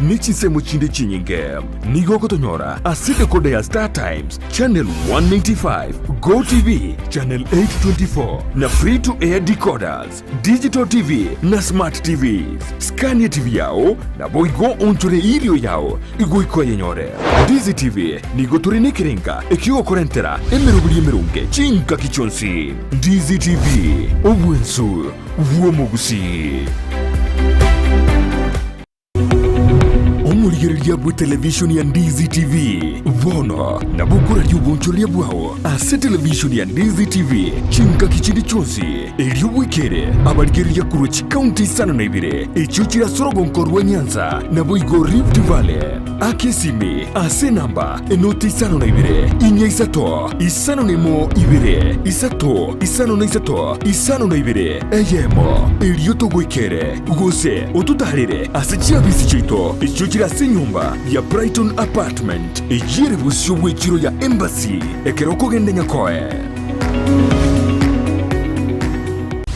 ne chinsemo chinde chinyinge. Nigo ogotonyora ase decoder ya Star Times, channel 195, GoTv, channel 824, na free to air decoders, digital TV na smart TVs. Scan TV yao naboigo onchore irio yao igoika oyenyore. Ndizi TV nigo tore nekerenga ekiogokorentera emeroberi emeronge chingaki chionsi. Ndizi TV, obwensu bw'omogusii. Omorigereria bw'etelevishoni ya Ndizi TV bono nabo okoraria obonchoreria bwao ase televishoni ya Ndizi TV chingaki chinde chionsi, erio bwekere abarigereria korwa chikaunti isano na ibere echio chire ase orogonko rwa Nyanza naboigo Rift Valley. Aka esimi ase enamba enoti isano na ibere, inya isato, isano na emo ibere, isato, isano na isato, 52, eyemo, erio togoikere, gose ototaarere ase chiabisi chiaito echio chire ase enyomba ya Brighton Apartment, eyio ere bosio bw'echiro ya Embassy, ekero okogenda Nyakoe.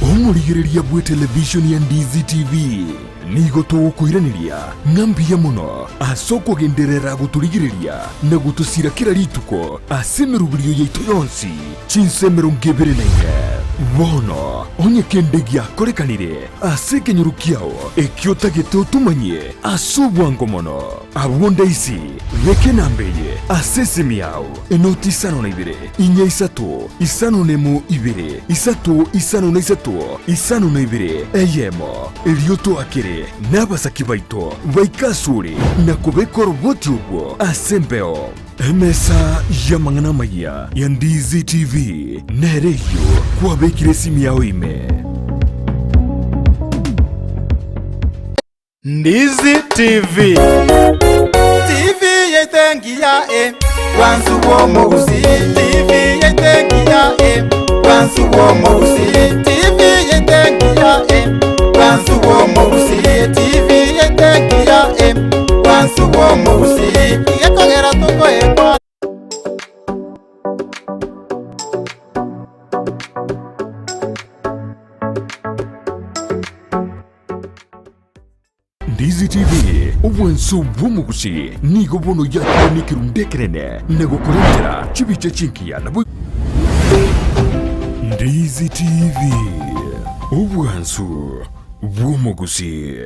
Omorigereria bw'etelevishoni ya Ndizi TV. Nigo togokoiraneria ng'a mbuya mono ase okogenderera gotorigereria na gotosira kera rituko ase emeroberio yaito yonsi, chinsa 24. Bono, onye kende giakorekanire ase ekenyoro kiao ekio otagete otomanyie ase obwango mono, abwo ndaisi, beka enamba eye ase esimi yao, enoti 52, inya isato, 51 ibere, isato, 53, 52, eyemo. Erio toakere nabasaki baito baike asore na kobeka oroboti orwo ase embeo. Emesa y'amang'ana amayia ya Ndizi TV nere eyio kwabekire esimi yao ime. Ndizi TV. TV yaito engiya e, bwansu bw'omogusii. TV yaito engiya e, bwansu bw'omogusii. TV yaito engiya e, bwansu bw'omogusii. TV yaito engiya e, bwansu bw'omogusii. Igekogera tokoekwa. Ndizi TV, obwanso bw'omogusi nigo bono yakire nekerundu ekenene na gokorentera chibicha chingiya nabo Ndizi TV, obwanso bw'omogusi.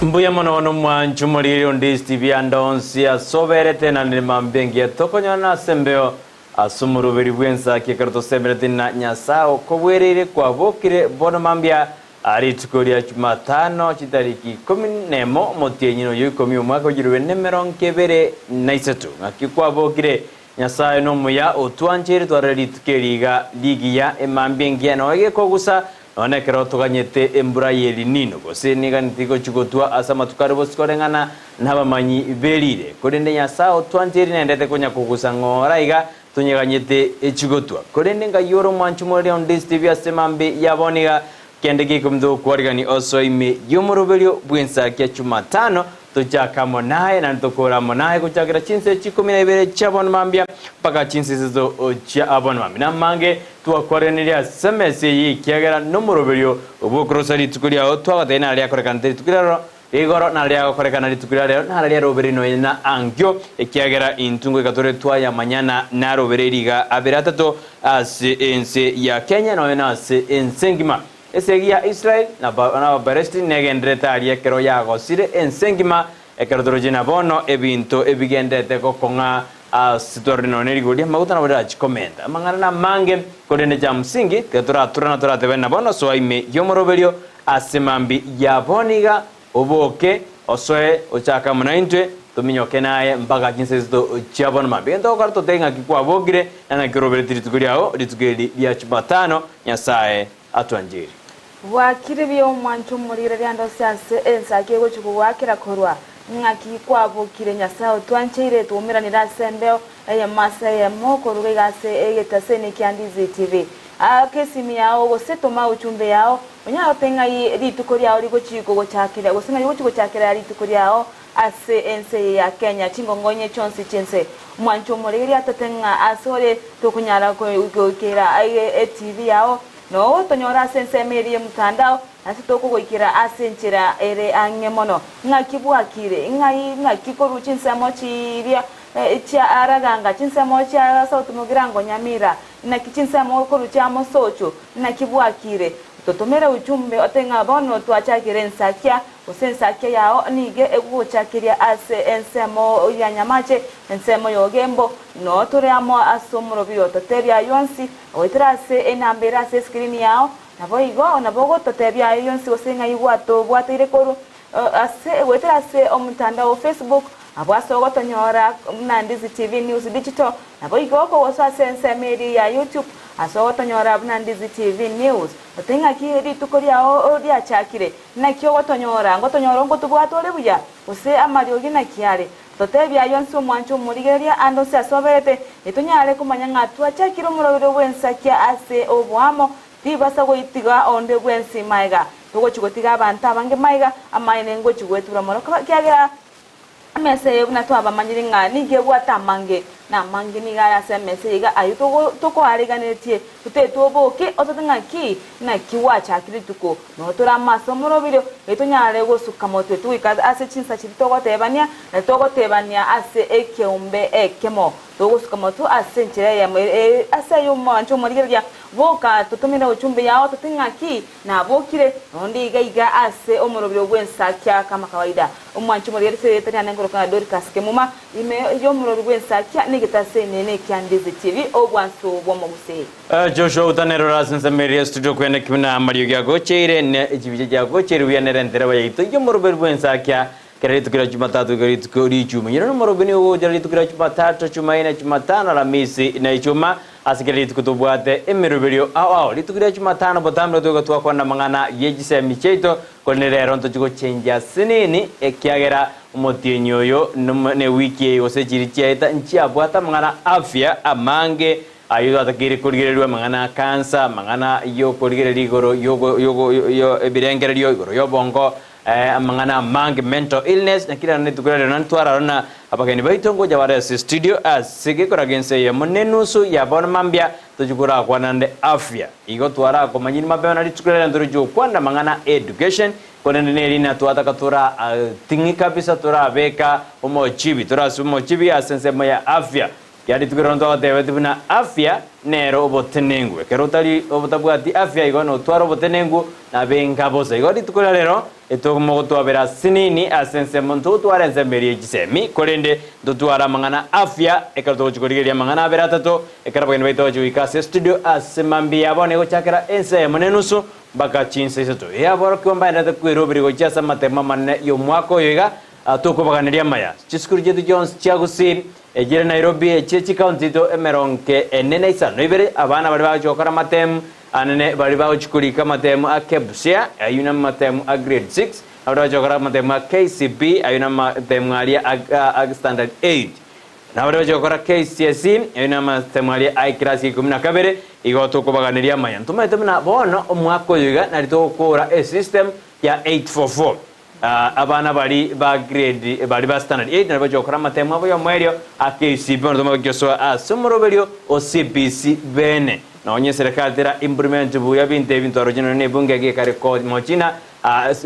Mbuya mono bono mwanchu moriri onde TV ande onsi ase oberete na nere mambia engiya tokonyora ase embeo ase omoroberi bw'ensaki ekero tosemerete na Nyasae okobwereire kwabokire bono mambia Aa rituko ria Jumatano chitariki ikomi nemo omotienyi noyo ikomi omwaka oichirwe nemerongo ebere na isato. Ng'aki kwabokire, Nyasae nomuya otwancheire twarore rituko eri iga rigiya, emambia engiya noyo egekogusa, nonya nekero toganyete embura y'El Nino, gose niganeti gochia gotwa ase amatuko are bosio koreng'ana nabamanyi berire. Korende Nyasae otwancheire nendete konya kogusa ng'ora iga Tonyeganyete echigotwa, korende ngai ore omwanchi omoreria onde Stevie ase mambia ya bono iga, kende gekomito gokwarigania osoe ime y'omoroberio bw'ensakia Chumatano, tochake amo naye naende tokore amo naye gochakera chinsa chikomi na ibere chia bono mambia mpaka chinsa isato chia bono mambia. Namange twakwariganirie ase emesa eye ekiagera nomoroberio bw'okorosa rituko riao twagotebia naro riakorekanete rituko riaroro Igoro naro riagokorekana rituko riria rero, naro riarobere nonya na ankio, ekiagera intwe ngoika tore twayamanyana narobere riga abere atato ase ense ya Kenya nonya na ase ense engima. Esegi ya Israel na Abaperesti negendererete aria ekero yagosire ense engima, ekero toroche na bono ebinto ebigendererete gokong'a ase twarorire nonya ne rigori ri'amaguta nabo rirachie komenta. Amang'ana namange, korende cha msingi tiga torature na toratebane na bono soa ime y'omoroberio Ase mambia ya bono iga, oboke, osoe, ochake amo naintwe, tominyoke naye mpaka chinsa isato chia bono mambia. Egento ogokora totebe ng'aki kwabokire, na ng'aki orobereti rituko riao, rituko eri ria Chumatano, Nyasae atwancheire. Bwakire buya omwancho omorigereria ande onsi ase ensaki egochia kogoakera korwa, ng'aki kwabokire Nyasae otwancheire twaumeranire ase embeo eyemo ase eyemo koruga iga ase egetaseni kia Ndizi TV. Aka esimi yao gose toma uchumbe yao. Onyare goteba ng'ai rituko riao rigochi gogochakera, gose ng'ai ogochi gochakera rituko riao ase ense eye ya Kenya, chingongo inye chionsi chi'ense. Omwancho omoregeria atote ng'a ase ore tokonyara goikera etibi yao, na otonyore ase ensemo eria y'omotandao, nase tokogoikera ase enchera ere ang'e mono. Ng'aki bwakire? Ng'ai ng'aki korwa chinsemo chiria chia Araganga, chinsemo chia South Mugirango, Nyamira, naki chinsemo korwa chia Mosocho, naki bwakire? Totomere ujumbe ote ng'a bono twachakire ensakia, gose ensakia yao nigo egogochakeria ase ensemo ya Nyamache, ensemo y'Ogembo, noo tore amo ase omorobio. Totebie ayio onsi goetera ase enamba ere ase escreen yao, Naboigo nabo ogototebia aye yonsi gose ng'ai gwatobwateire korwa ase goetera ase omotandao o Facebook, abwo ase ogotonyora buna Ndizi TV News Digital, naboigo okogosoa ase ensemo eria ya YouTube ase ogotonyora buna Ndizi TV News. Gose ng'aki rituko riao riachakire, naki ogotonyora, ngotonyora ngotobwate ore buya, gose amariogi naki are? Totebie ayio onsi omwanche omorigereria ande onsi ase oberete, etonyare komanya ng'a twachakire omoroberi bw'ensakia ase oboamo, Tibasa goitiga onde bwensi magega. Togochi gotiga abanto abange magega, amaene ngochi gwetura mono, ekiagera emesa eye buna twabamanyire ng'a nigo ebwate amange, na amange nigo are ase emesa eye iga ayio tokoareganetie, totetwe oboke, otete ng'aki, naki gwachakire rituko, nonya tore amo ase omoroberio, erio tonyare gosuka motwe togoika ase chinsa chiria togotebania, na togotebania ase ekeombe ekemo. Togosuka motwe ase enchera eyemo ase ay'omwancho omorigereria, boka totomere ochumbe yao tote ng'aki nabokire, nonde iga iga ase omorobio bw'ensakia kama kawaida. Omwancho omorigereria ase erieta riane nkoroka ng'a Dorcas Kemuma, ime y'omorobio bw'ensakia negetase enene ekia Ndizi TV, obwansu bw'omogusii. Joshua utanerora ase ensemo eria studio kwene ki buna amariogi agocheire ne echibicha chiagocheire buya nere entereba yaito y'omoroberi bw'ensakia Kera rituko ria Jumatatu goika rituko ri'Ijumaa. Nyora nomorobio nigo ogocha rituko ria Jumatatu, Jumaine, Jumatano, Alamisi, na Ijumaa. Ase kera rituko tobwate emeroberio ao ao. Rituko ria Jumatano botambe nigo togoika twakwana amang'ana ye chisemi chiaito, korende rero ntochie gochengia asinini, ekiagera omotienyi oyo ne wiki eye gose chiri chiaeta nchiabwate amang'ana afya amange ayio twatakeire korigererigwa amang'ana a cancer, amang'ana y'okorigereria igoro y'ogo ebirengererio igoro y'obongo, Amang'ana amange, mental illness, naki rero rituko riria rero ntwarara na abageni baito ngocha bare ase studio ase gekoraga ense eyemo na enusu ya bono mambia tochi korakwana nde afya. Igo twarakomanyiri mapema na rituko riria ntorochi gokwana amang'ana education korende neri natwataka tora ting'i kabisa torabeka omochibi torasiba omochibi ase ensemo ya afya. Ekiagera rituko riria ntwagotebeti buna afya nero obotenenku. Ekero otari otabwati afya igo notware obotenenku nabe inka bosa. Igo rituko ria rero etomogotwabera asinini ase ensemo ntotware ensemo eria ye chisemi, korende ntotware amang'ana afya ekero togochia korigereria amang'ana abere atato ekero abageni baito bagochia goika ase estudio ase mambia bono egochakera ensa eyemo na enusu mpaka chinsa isato. Ee aborokigwa mbaenderete kweroberi gochia ase amatemo amanene y'omwaka oyo iga tokobaganeria amaya. Chisukuru chiaito chionsi chia Gusii Echire Nairobi, echire chikaunti chiaito emerongo ene na isano na ibere, abana baria bagochia gokora amatemu anene baria bagochia korika amatemu a KPSEA, ayio namatemu a grade 6, na baria bagochia gokora amatemu a KCB, ayio namatemu aria a standard 8, na baria bagochia gokora KCSE, ayio namatemu aria a ekerasi gia ikomi na kabere, igo tokobaganeria amaya. Ntomaete buna bono omwaka oyo iga nari togokora esystem ya 844. Abana baria ba grade baria ba standard 8 naria bachia gokora amatemo abo y'omoerio a KCPE bono tomagochia gosoa ase omoroberio o CBC bene. Nonye eserekari tera implement buya binto ebi ntwaroche nonya na ebunge egekare komochina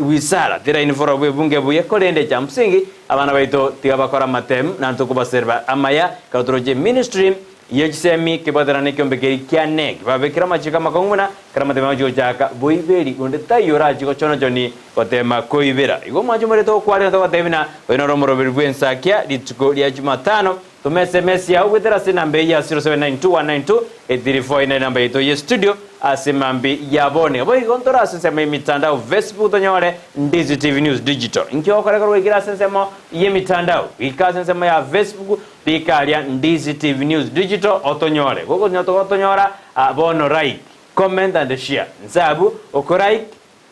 wizara tera involve ebunge buya korende cha msingi abana baito tiga bakore amatemu naende tokobaserva amaya ekero toroche ministry Ye chisemi kebwaterana nekeombe keria kia Neg, babekire amachiko amakong'u buna ekero amatemo agochia gochaka boiberi, onde taiyo orachie gochona-choni gotema koibera. Igo omwancho omorete ogokwarera togotebia buna oyo noro omoroberi bw'ensakia rituko ria Jumatano. Toma SMS yao goetera ase enamba eye ya 0792192834 eye nere enamba yaito ye studio ase mambi ya bono. Boigo ntore ase ensemo y'emitandao Facebook tonyore Ndizi TV News Digital. Inki ogokora ekero gwaikire ase ensemo y'emitandao? Goika ase ensemo ya Facebook Rika aria Ndizi TV News Digital otonyore. Gokonya togotonyora bono like, comment and share. Nse abwo oko like,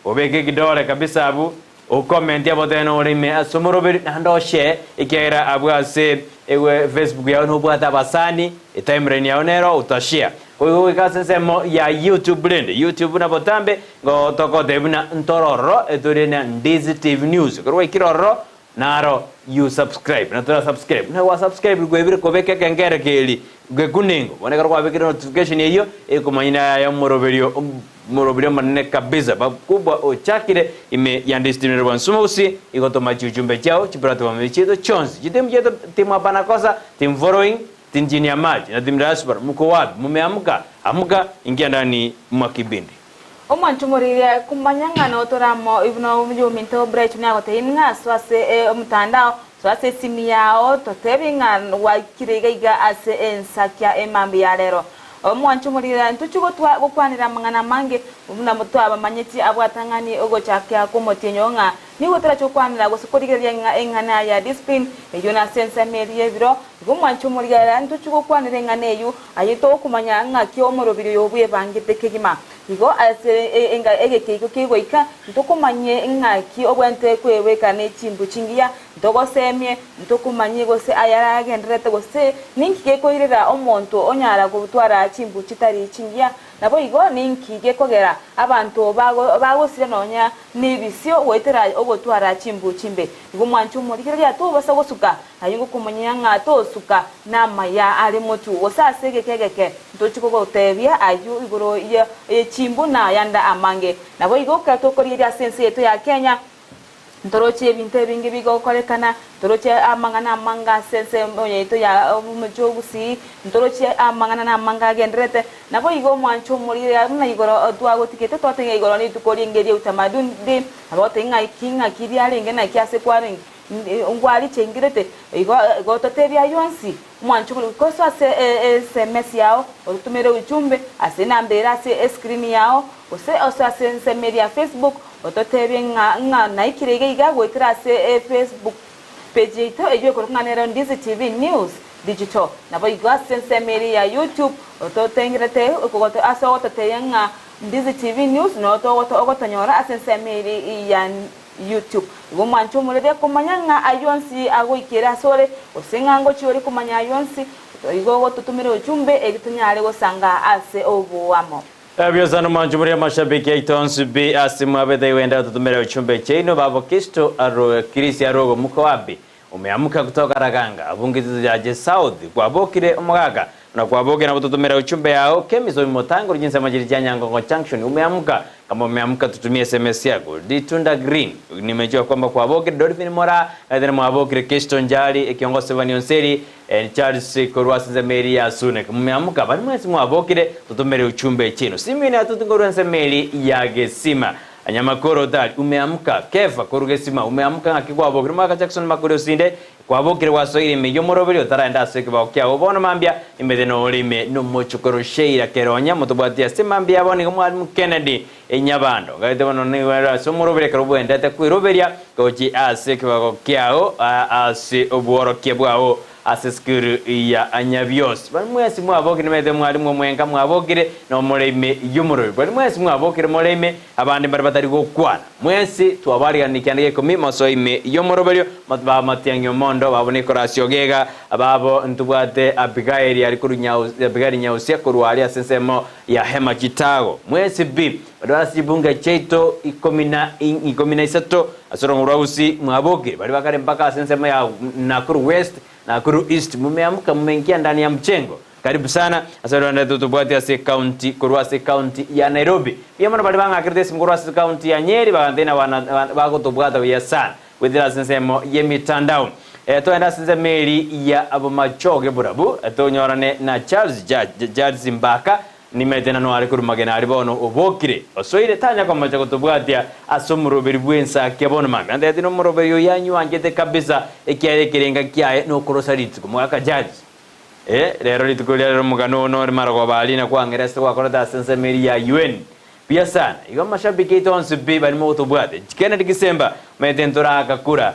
obeke ekidore kabisa abwo, o comment abwo otebe nore ime ase omoroberi naende o share ekiagera abwo ase ewe Facebook yao nobwate abasani, etimeline yao nero ota share. Koigo goika ase ensemo ya YouTube rende, YouTube buna botambe, ngo togotebia buna ntore ororo etore na Ndizi TV News. Ekero gwaikire ororo, naro you subscribe. Na tora subscribe. Buna gwa subscribe kwebire kobeka ekengere keri gekunengo. Bono ekero kwabekire notification eyio, ekomanya na yaya omoroberio omoroberio omonene kabisa. Bakubwa ochakire ime ya Ndizi TV Nairobi Nsuma Gusii, igo toma chiuchumbe chiao, chiplatform chiaito chionsi. Chitimu chiaito, timu Hapana Kosa, team following, Team chini ya maji na team diaspora mko wapi mumeamka amka ingia ndani mwa kibindi. Omwancho morire kumanya ng'a notore amo buna oyominto Bright nagotebia ng'a soa ase omotandao, soa ase esimi yao totebi ng'a gwaikire iga iga ase ensakia emambia ya rero. Omwancho morire ntochie gotwa gokwanera amang'ana amange buna twabamanyeti abwatang'ani ogochakia kw'omotienyi oo ng'a Nigo torache gokwanera gose korigereria ng'a eng'ana ya discipline eyio nase ensemo eria y'ebiro. Igo mwanche omorigerera ntochie gokwanera eng'ana eyio, aye tokomanya ng'aki omorobiri oyo bwebangete kegima. Igo ase egekeigo kegoika ntokomanyie ng'aki obwenerete kwebeka ne chimbu chingiya, ntogosemie, ntokomanyie gose ayaragendererete gose ninki gekoirera omonto onyara gotwara chimbu chitari chingiya. Naboigo ninki gekogera abanto bagosira nonya nebisio goetera ogotwara chimbu chimbe? Igo mwanche omorigereria tobasa gosuka, aye ngokomonyia ng'a tosuka namaya are motu, gose ase egeka egeke ntochi kogotebia ayio igoro ye chimbu na ayande amange. Naboigo ekero tokorigereria ase ense yaito ya Kenya, Ntoroche ebinto ebinge bigokorekana, ntoroche amang'ana amange ase ensemo yaito ya omochie o Gusii, ntoroche amang'ana namange agendererete. Naboigo omwancho omorire buna igoro twagotigete twateng'e igoro rituko ringe ria utamaduni day, nabo goteba ng'aki ng'aki riarenge naki ase kwarenge ngwarichengirete, igo igo totebia ayio onsi. Omwancho omorire goika osoe ase esemesi yao, ototomere ujumbe ase enamba ere ase escreen yao, Gose ose ase ensemo eria ya Facebook, ototebie ng'a ng'a naikire iga iga goetera ase e Facebook page yaito eyio ekorokwa ng'a nero Ndizi TV News Digital. Naboigo ase ensemo eria ya YouTube ototengerete ase ogototebia ng'a Ndizi TV News noo ogotonyora ase ensemo eria ya YouTube. Igo omwanche omorere komanya ng'a ayio onsi agoikere asore, gose ng'a ngochia ore komanya ayio onsi, igo ogototomera ojumbe erio tonyare gosanga ase oboamo. Ebiosano mwanchu muri amashabiki aito onsi pi ase mwabete igwenda totumere uchumbe chiaino babo Kisto aro Kirisi arogo muko wapi umeamka kutoka Raganga abungitizo jaje South kwabokire omogaka buna kwabokire nabo totumere uchumbe yao Kemiso imotango chinsemo chiri chia Nyangongo Junction umeamka kama umeamka tutumie sms yako Ditunda Green nimejua kwamba kwabokire Dolphin Moraa naetene mwabokire Kisto Njali ekiongosi Vani Onseri Charles korwa ase ensemo eria ya Sunek, Mumeamuka, baria mwensi mwabokire, totomere uchumbe chiaino. Simeoni atuti korwa ensemo eria ya Gesima. Nyamakoro Otari, Umeamuka. Kefa korwa Gesima, Umeamuka ng'aki kwabokire? Omogaka Jackson Makori Osinde, Kwabokire gwasoire ime y'omoroberi otaraenda ase ekebao kiao bono mambia, nimete nore ime nomochokoro Sheila Keronya, motobwatie ase mambia ya bono iga Mwalimu Kennedy Enyabando. Ngaete bono nigo ere ase omoroberi ekero bwendete kweroberia gochia ase ekebago kiao ase obworokia bwao ase esukuru ya Nyabiosi. Baria mwensi mwabokire nimanyete mwalimu omwenka mwabokire nomore ime y'omoroberi. Baria mwensi mwabokire more ime abande mbare batari gokwana. Mwensi twabariganirie kianda gia ikomi mosoe ime y'omoroberio bamatiang'i omondo babo Nicholas Ogega babo ntobwate Abigaeli ari korwa Abigaeli Nyausia korwa aria ase ensemo ya hema chitaago. Mwensi pi, baria bare ase chibunge chiaito 13 ase orongo rwa Gusii mwabokire, baria bakare mpaka ase ensemo ya Nakuru West, Nakuru East, mumeamka mumeingia ndani ya mjengo. Karibu sana ase rwanda totobwate ase ecounty korwa ase ecounty ya Nairobi. Mbuya mono baria bang'akerete esimo korwa ase ecounty ya Nyeri bagantebia na wana bagotobwata buya sana goetera ase ensemo y'emitandao. Togende ase ensemo eri ya Bomachoge borabu tonyorane na Charles Charles Mbaka nimete na noare korwa magena aria bono obokire osoire tanya komocha gotobwatia ase omoroberi bw'ensakia bono mambia antebetie nomoroberi oyo anywanchete kabisa ekiagera ekerenga kiaye nokorosa rituko mogaka Charles Eh, rero rituko riria rero omogano oo nore marogoba aria na kwang'era ase gwakorete ase ensemo eria ya UN. Buya sana. Igo amashabiki aito onsi pi baria mogotobwate. Kennedy Gisemba, omanyete ntoraaka kura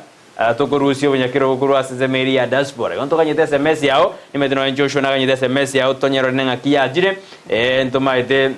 tokorusia obonyakerogo korwa ase ensemo eria ya diaspora. Igo ntoganyete sms yao, nimanyete nonya Joshua naganyete sms yao tonyerore neng'aki yachire. Eh, ntomaete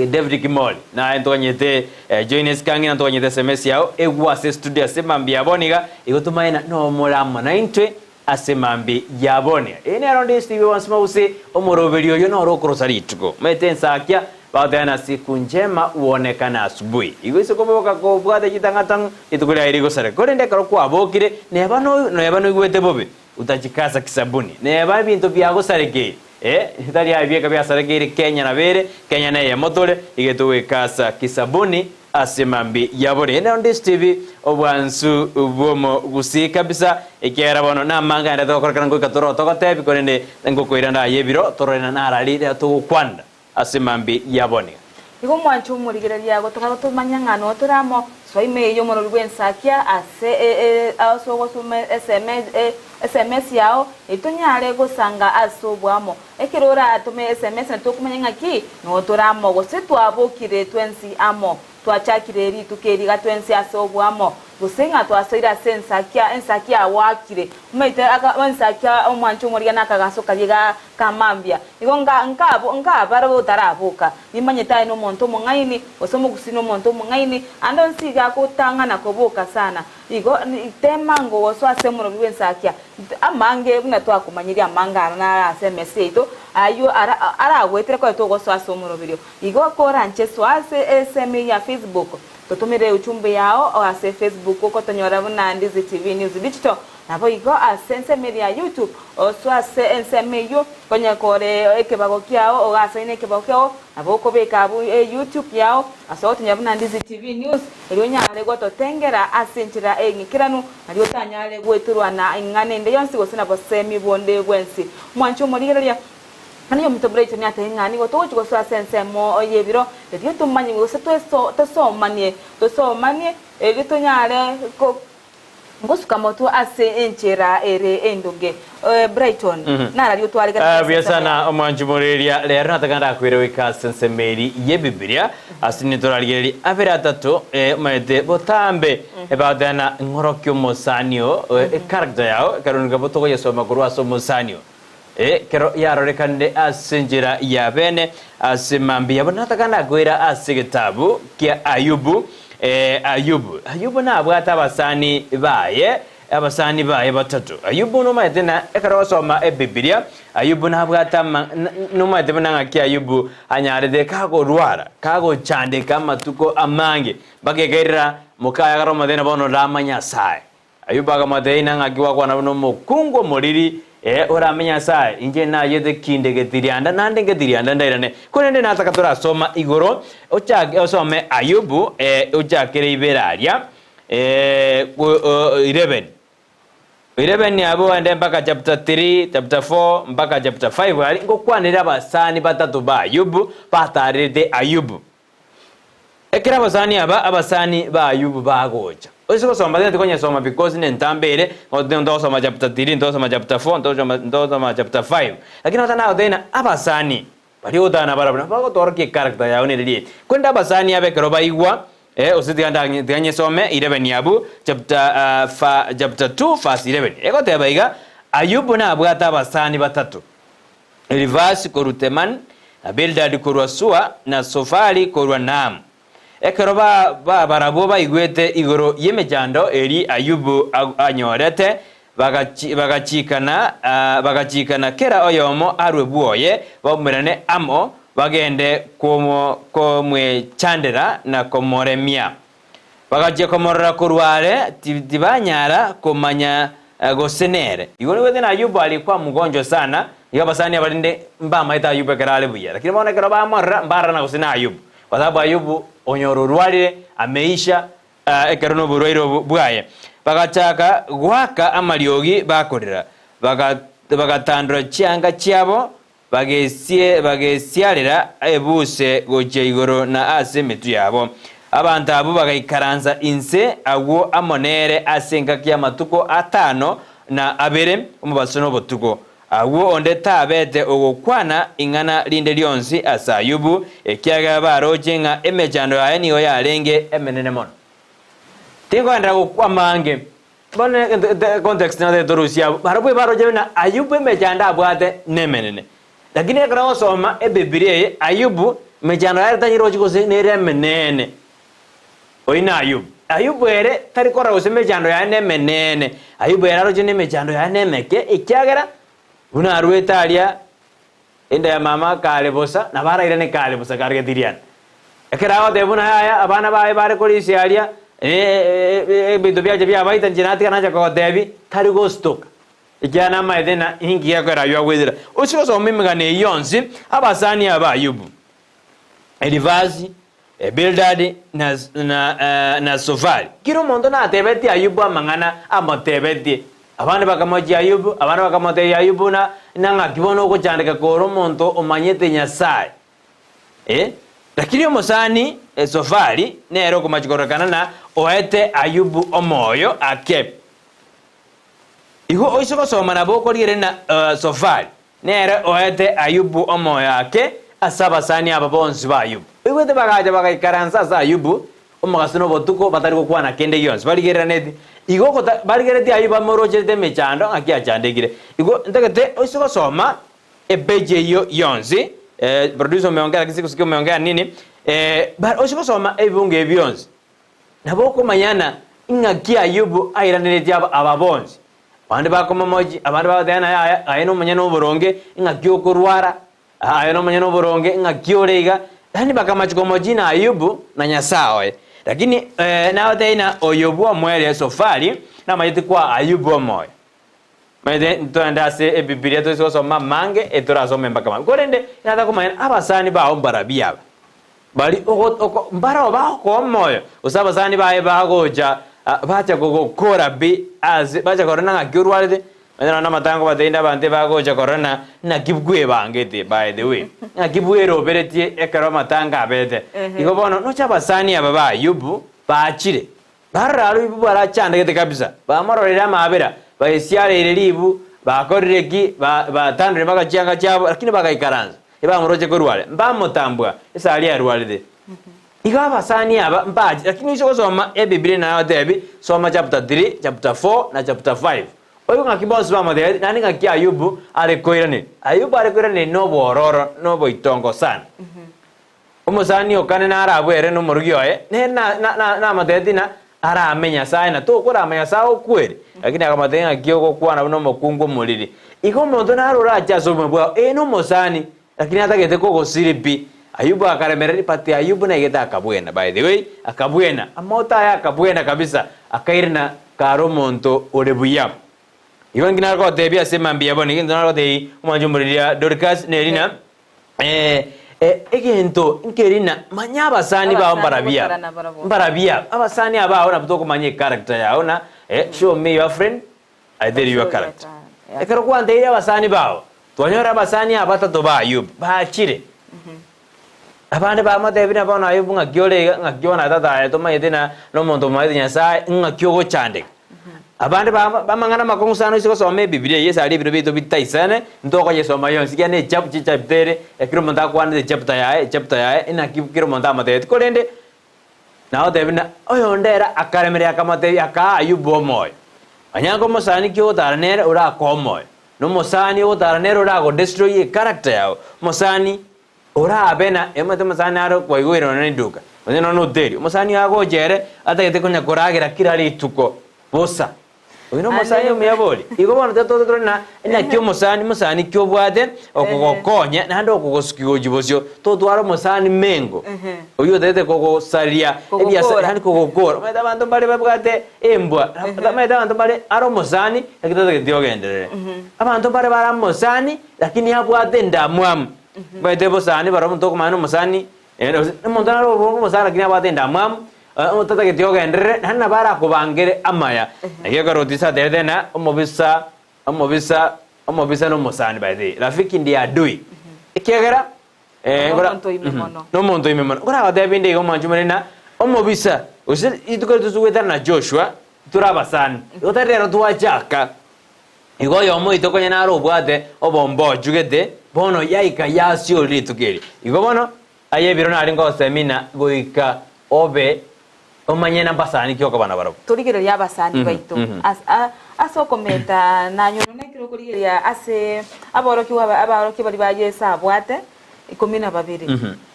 David Kimoli, naye ntoganyete Joines Kang'ina ntoganyete sms yao egwe ase estudio ase mambia bono iga, igo tomaene nomore amo naintwe. ase mambia ya bono. Eye nero Ndisi TV bonsi moguse omoroberi oyo noro okorosa rituko. Omanyete ensakia bagoteba na siku njema huonekana asubuhi. Igo ase koboka kobwate chitang'atang'u rituko riaye rigosareka. Korende ekero kwabokire neba neba noigwete bobe utachikasa kisabuni neba ebinto biagosarekeire eh tari aye bieka biasarekeire Kenya nabo ere Kenya neyemo tore iga togoikasa kisabuni Ase mambia ya bore nero Ndisi TV obwansu bw'omogusii kabisa ekiagera bono namanga aende togokorekana ngoika tore oo togotebi korende ngokoira ndaye ebiro torore na narari riria togokwanera ase mambia ya bone. Igo omwanche omorigereria gotoka gotomanya ng'a noo tore amo, soa ime eyio omorori bw'ensakia ase ase ogosoma SMS yao, erio tonyare gosanga ase oboamo. Ekero oratome SMS na tokomanya ng'aki noo tore amo, gose twabokire twensi amo, twachakire rituko eri iga twensi ase oboamo, gose ng'a twasoire ase ensakia, ensakia yawakire. Omanyete aka ensakia omwancho omorigia nakagaso karia iga ka mambia. Igo nka nkabo nkabare otaraboka, nimanyete aye nomonto omong'aini, gose omogusii nomonto omong'aini, ande onsi iga agotang'ana koboka sana. Igo tema ngogosoa ase omorobio bw'ensakia amange buna twakomanyirie amange aro naro ase emesa yaito, ayio ara aragoetere koe togosoa ase omoroberio. Igo koranche soa ase esemi eyio ya Facebook, totomere euchumbe yao ase Facebook okotonyora buna Ndizi TV News Digital, Naboigo ase ensemo eria ya YouTube, osoe ase ensemo eyio, konya kore ekebago kiao, ogasaine ekebago kiao, nabo okobeka abwo e YouTube yao, ase ogotonya buna Ndizi TV News, erio onyare gototengera ase enchera eng'ikeranu, nario otanyare goeterwa na ing'ana ende yonsi gose na bosemi bonde bwensi. Omwanche omorigereria, Naende omonto Brighton atebie ng'a nigo togochia gosoa ase ensemo y'ebiro, erio tomanye gose tweso tosomanie, tosomanie, erio tonyare ko. Ngosuka motwe ase enchera ere endonge. Brighton, nararia otware gati Buya sana omwanchi moreria rero nataka ndakwire goika ase ensemo eri y'ebibilia ase nitorarigereria abere atato omanyete botambe ebagoteba ng'orokia omosani oo echaracter yao ekero nigo togoyesoma korwa ase omosani oo Ekero yarorekanire ase enchera ya bene ase mambia yabo, nataka nakoira ase egetabu kia Ayubu. Ayubu, Ayubu nabwate abasani baye, abasani baye batato. Ayubu nomanyete na ekero ogosoma Ebibilia, Ayubu nabwate ama nomanyete buna ng'aki Ayubu anyarete kagorwara, kagochandeka amatuko amange, mpaka ekairera mokaye akara bono rama Nyasae. Ayubu akamotebia, Inee, ng'aki gwakwana buna omokungu omoriri, ee, orame Nyasae? Inche nayete kinde getirianda, naende ngetirianda ndairane. Korende nataka torasoma igoro, ochake osome Ayubu, ee, ochakere ibere aria, ee, 11. 11 abwo ogende mpaka chapter 3, chapter 4, mpaka chapter 5 aria, ngokwanere abasani batato ba Ayubu, batarerete Ayubu. Ekero abasani aba abasani ba Ayubu bagocha. Ase gosoma tari tikonyesoma because nentambe ere, ntogosoma chapter 3, ntogosoma chapter 4, ntogosoma ntogosoma chapter 5. Lakini nabo nagotebia ng'a abasani baria ogotana nabarabwo nabo bagotorokia echaracter yao nere riaye. Korende abasani aba ekero baigwa gose tiga nda tiga nyesome 11 abwo chapter fa chapter 2 verse 11. Egoteba iga, Ayubu nabwate abasani batato. Elifasi korwa Temani, na Bildadi korwa Sua, na Sofari korwa Naamu. Ekero barabwo baigwete igoro y'emechando eria Ayubu anyorete, bagachikana, bagachikana kera oyomo arue bwoye, baumerane amo, bagende komwechandera na komoremia. Bagachia komorora korwa are, tibanyara komanya gose nere. Igo nigo na Ayubu alikuwa mgonjwa sana, igo abasani abarinde mbamaete Ayubu ekero are buya, lakini bono ekero bamorora mbarora gose na Ayubu, kwa sababu Ayubu onyora orwarire, ameisha ekero noborwaire obo bwaye. Bagachaka goaka amariogi bakorera, bagatandora chianga chiabo, Bagesiarera ebuse gochia igoro na ase emetwe yabo. Abanto abwo bagaikaransa inse agwo amo nere ase engaki y'amatuko atano na abere, omobaso na obotuko. Agwo onde tabete ogokwana ing'ana rinde rionsi ase Ayubu, ekiagera baroche ng'a emechando yaye nigo yarenge emenene mono. Tinkogenderera gokwa amange. Bono context natagete torusie abwo, barabwo ebaroche buna Ayubu emechando abwate nemenene. Lakini ekero ogosoma ebibilia eye, Ayubu emechando yaye tanyirochi gose nere emenene. Oyio na Ayubu. Ayubu ere tari korora gose emechando yaye nemenene, Ayubu ere aroche nemechando yaye nemeke, ekiagera buna arwete aria enda ya mama kare bosa, nabo arairane kare bosa kare getirianda. Ekero agoteba buna yaya abana baye bare korisia aria, ebinto biacha biabaita inche natiga nacha kogotebia, tari gostoka. Ekiagera namaete ng'a inki gekoera ayio agoetera. Oise gosoma emegano eyio yonsi, abasani aba Ayubu, Elifasi, Bildadi, na, na, na Sofari, kera omonto natebetie Ayubu amang'ana amotebetie. Abande bakamochia Ayubu, abande bakamotebia Ayubu na, na ng'aki bono ogochandeka kore omonto omanyete Nyasae. Eh, lakini omosani Sofari nere okomachi kororekana na oete Ayubu omoyo ake. Igo oise gosoma nabo okorigereria na Sofari nere oete Ayubu omoyo ake ase abasani aba bonsi ba Ayubu. Oigwete bagacha bagaikaransa ase Ayubu omogaso na obotuko batari gokwana kende gionsi barigereraneti. Igo gota barigeretie Ayubu amorocherete emechando ng'aki achandekire. Igo ntagete oise gosoma epeji eyio yonsi, producer umeongea lakini sikusikia umeongea nini, oise gosoma ebibungo ebi bionsi. Nabo okomanyana ing'aki Ayubu airaneretie aba bonsi. Abande bakomomochia, abande bagoteba ng'a yaya, aye nomonyene oboronge, ing'aki okorwara, aye nomonyene oboronge, ing'aki ore iga. Yaani bakamachi komochia na Ayubu na Nyasae oye. Lakini nagotebia ng'a oyo bw'omoerio Sofari namanyete koa Ayubu omoyo. Omanyete ntoende ase Ebibilia toise gosoma amange etorasome mpaka mambia. Korende nataka komanya abasani bao mbarabwo aba? Bari ogo oko mbarao bagokoa omoyo, gose abasani baye bagocha bacha kogokora pi ase bacha korora ng'aki orwarete, onye nonya amatango batebire abanto ebagocha korora na naki bwebangete by the way, naki bweroberetie ekero amatanga abete. Igo bono noche abasani aba ba Ayubu bachire, Barora aro ribu barachandegete kabisa, bamororeire amaabera, baesiareire ribu, bakorire ki, ba, batandire mpaka chianga chiabo, lakini bagaikaransa, ebamoroche korwa are, mbamotambua ase aria arwarete. Igo abasani aba mbache, lakini oise gosoma Ebibilia naye otebi, soma chapter 3, chapter 4 na chapter 5. Oigwe ng'aki bonsi bamotebetie, naende ng'aki Ayubu are koiraneria. Ayubu are koiraneria nobwororo, noboitongo sana. Omosani o kane narabwe ere nomorugi oye, nere namotebetie ng'a arame Nyasae, na tokorama Nyasae okwere. Lakini akamotebia ng'aki ogokwana buna omokungu omoriri. Igo omonto naro orache ase obogima bwao, ee nomosani, lakini atagete kogosiria pi. Ayubu akaremereria, but Ayubu naigete akabwena, by the way, akabwena, amaote aye akabwena kabisa, akairana kare omonto ore buya. Igo inki nare kogotebia ase mambia bono, egento nare gotebia omwancho omoriria Dorcas nerina, Egento nkeri na manya abasani bao Abasani mbarabia gotara nabarabwo. mbarabia abasani abao nabo tokomanya echaracter yao na show me your friend I tell you your Show your character. yeah. Ekero kwanteirie abasani bao twanyora abasani abatato ba Ayubu bachire abande bamotebire bono Ayubu ng'aki ore iga ng'aki bono tata aye tomanyete na nomonto omanyete Nyasaye ng'aki ogochandeka. Abande ba bamang'ana amakong'u sana oise gosoma Ebibilia eye ase aria ebiro biaito bitaisane, ntokoyesoma yonsi ekiagera ne echapu chichapter ere, ekero omonto akwanete echapter yaye echapter yaye inaki kera omonto amotebetie. Korende nagotebia buna oyonde ere akaremereria akamotebia akaa Ayubu omoyo, onye nkomosani ki ogotara nere orakoe omoyo, na omosani ogotara nere oragodestroy echaracter yago, omosani Orabe na omanyete omosani naro kwaigwere nonya na eduka, onye nonya na hoteli, omosani oyo agocha ere atagete konya koragera kera rituko bosa. Oyio na omosani Ande omuya bori. Igo bono tiga tobe tore na naki omosani mosani ki obwate okogokonya naende okogosukia gochia bosio. Totware omosani mengo oyio otagete kogosaria ebiasara Kogokora. yaani kogokora. Omanyete abanto mbare babwate embwa, omanyete abanto mbare are omosani lakini tatageti ogenderere. Abanto mbare bare omosani lakini abwate endamwamu. Omanyete bosani barobwo tokomanya na omosani, omonto nare obobe omosani lakini abwate endamwamu, otatageti ogenderere, naende nabo arakobangere amaya. Naki ekero Otisa atebete ng'a omobisa, omobisa, omobisa na omosani by the way, rafiki ndiye adui. Ekiagera Nomonto oime mono. nomonto oime mono. Nkoragotebi inde iga omwanchi omonene ng'a omobisa, gose rituko riria togoetana na Joshua, tore abasani, igo tari rero twachaka. Igo oyomo oito konya nare obwate obombochu gete, bono yaika yasiori rituko eri. Igo bono, aye ebiro nare ngosemina goika obe omanye na mbasani ki okoba nabarabwo. Torigereria abasani baito ase ase okometa nanyora nekero okorigereria ase aborokigwa aba abaorokia baria ba Yeso abwate ikomi na babere,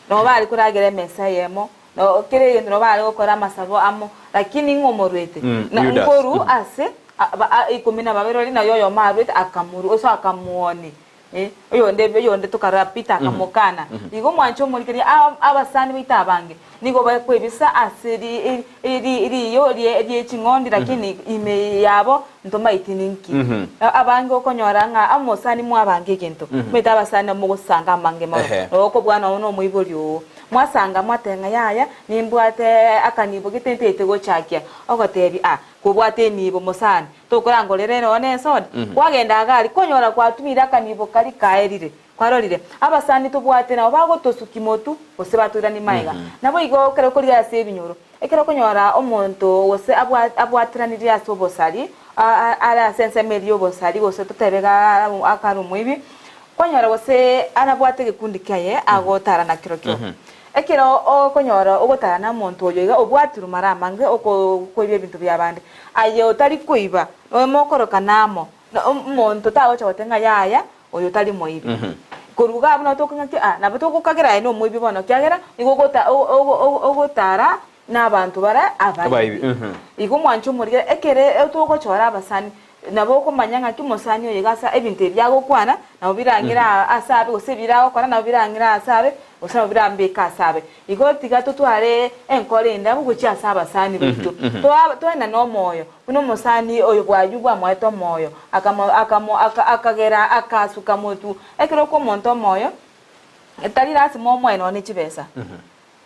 nabo bare koragera emesa eyemo. No kera egento nabo bare gokora amasabo amo, lakini ng'o omoruete? Na Judas. nkoru ase aba a ikomi na babere oria naye oyomo aruete akamorua, gose akamuonia. Eh, oyonde oyonde tokarora Peter akamokana. Igo omwanche omorikereria a- abasani baito abange nigo bakwebisa ase ri ri riyo rie rie ching'ondi lakini ime yabo ntomaeti ninki. Abange okonyora ng'a omosani mwabange egento, omanyete abasani nabo mogosanga amange mono, nabo okobua nonya na omoibori oo. Mwasanga mwateba ng'a yaya, nimbwate akanibo gete ntaete gochakia, ogotebia ah, kobwate enibo mosani, tokorangorera ere one esoda? Kwagenda iga aria, kwanyora kwatumire akanibo karia kaerire. Kwarorire, abasani tobwate nabo bagotosukia motwe, gose batoiranie magega. Naboigo ekero okorigia ase ebinyoro, ekero okonyora omonto gose abwa abwateranirie ase obosari, are ase ensemo eria y'obosari gose totebe iga akare omoibi, Kwanyora gose arabwate egekundi kiaye agotara nakirokio. Ekero okonyora ogotara nomonto oyo iga obwatirwe mara amange okoiba ebinto biabande, aye otari koiba, nonya mokorokana amo, omonto tagocha goteba ng'a yaya oyo tari moibi. Korwa iga abwo nabo tokong'aki ah nabo togokagera aye nomoibi bono ekiagera nigo ogota ogotara nabanto bare Abaibi, abaibi. mhm. Igo omwanche omorigere ekere togochora abasani, nabo okomanya ng'aki omosani oyo iga ase ebinto ebi agokwana, nabo birang'ire aa ase abe gose ebire agokora nabo birang'ire ase abe, gose nabo birambeke ase abe. Igo tiga totware enkoro endabu gochia ase abasani baito. Toa toenane omoyo, buna omosani oyo bwaywo bwamoete omoyo, akamo akamo aka akagera akasuka motwe. Ekero okwa omonto omoyo, tari lasima omoe nonye ne chibesa.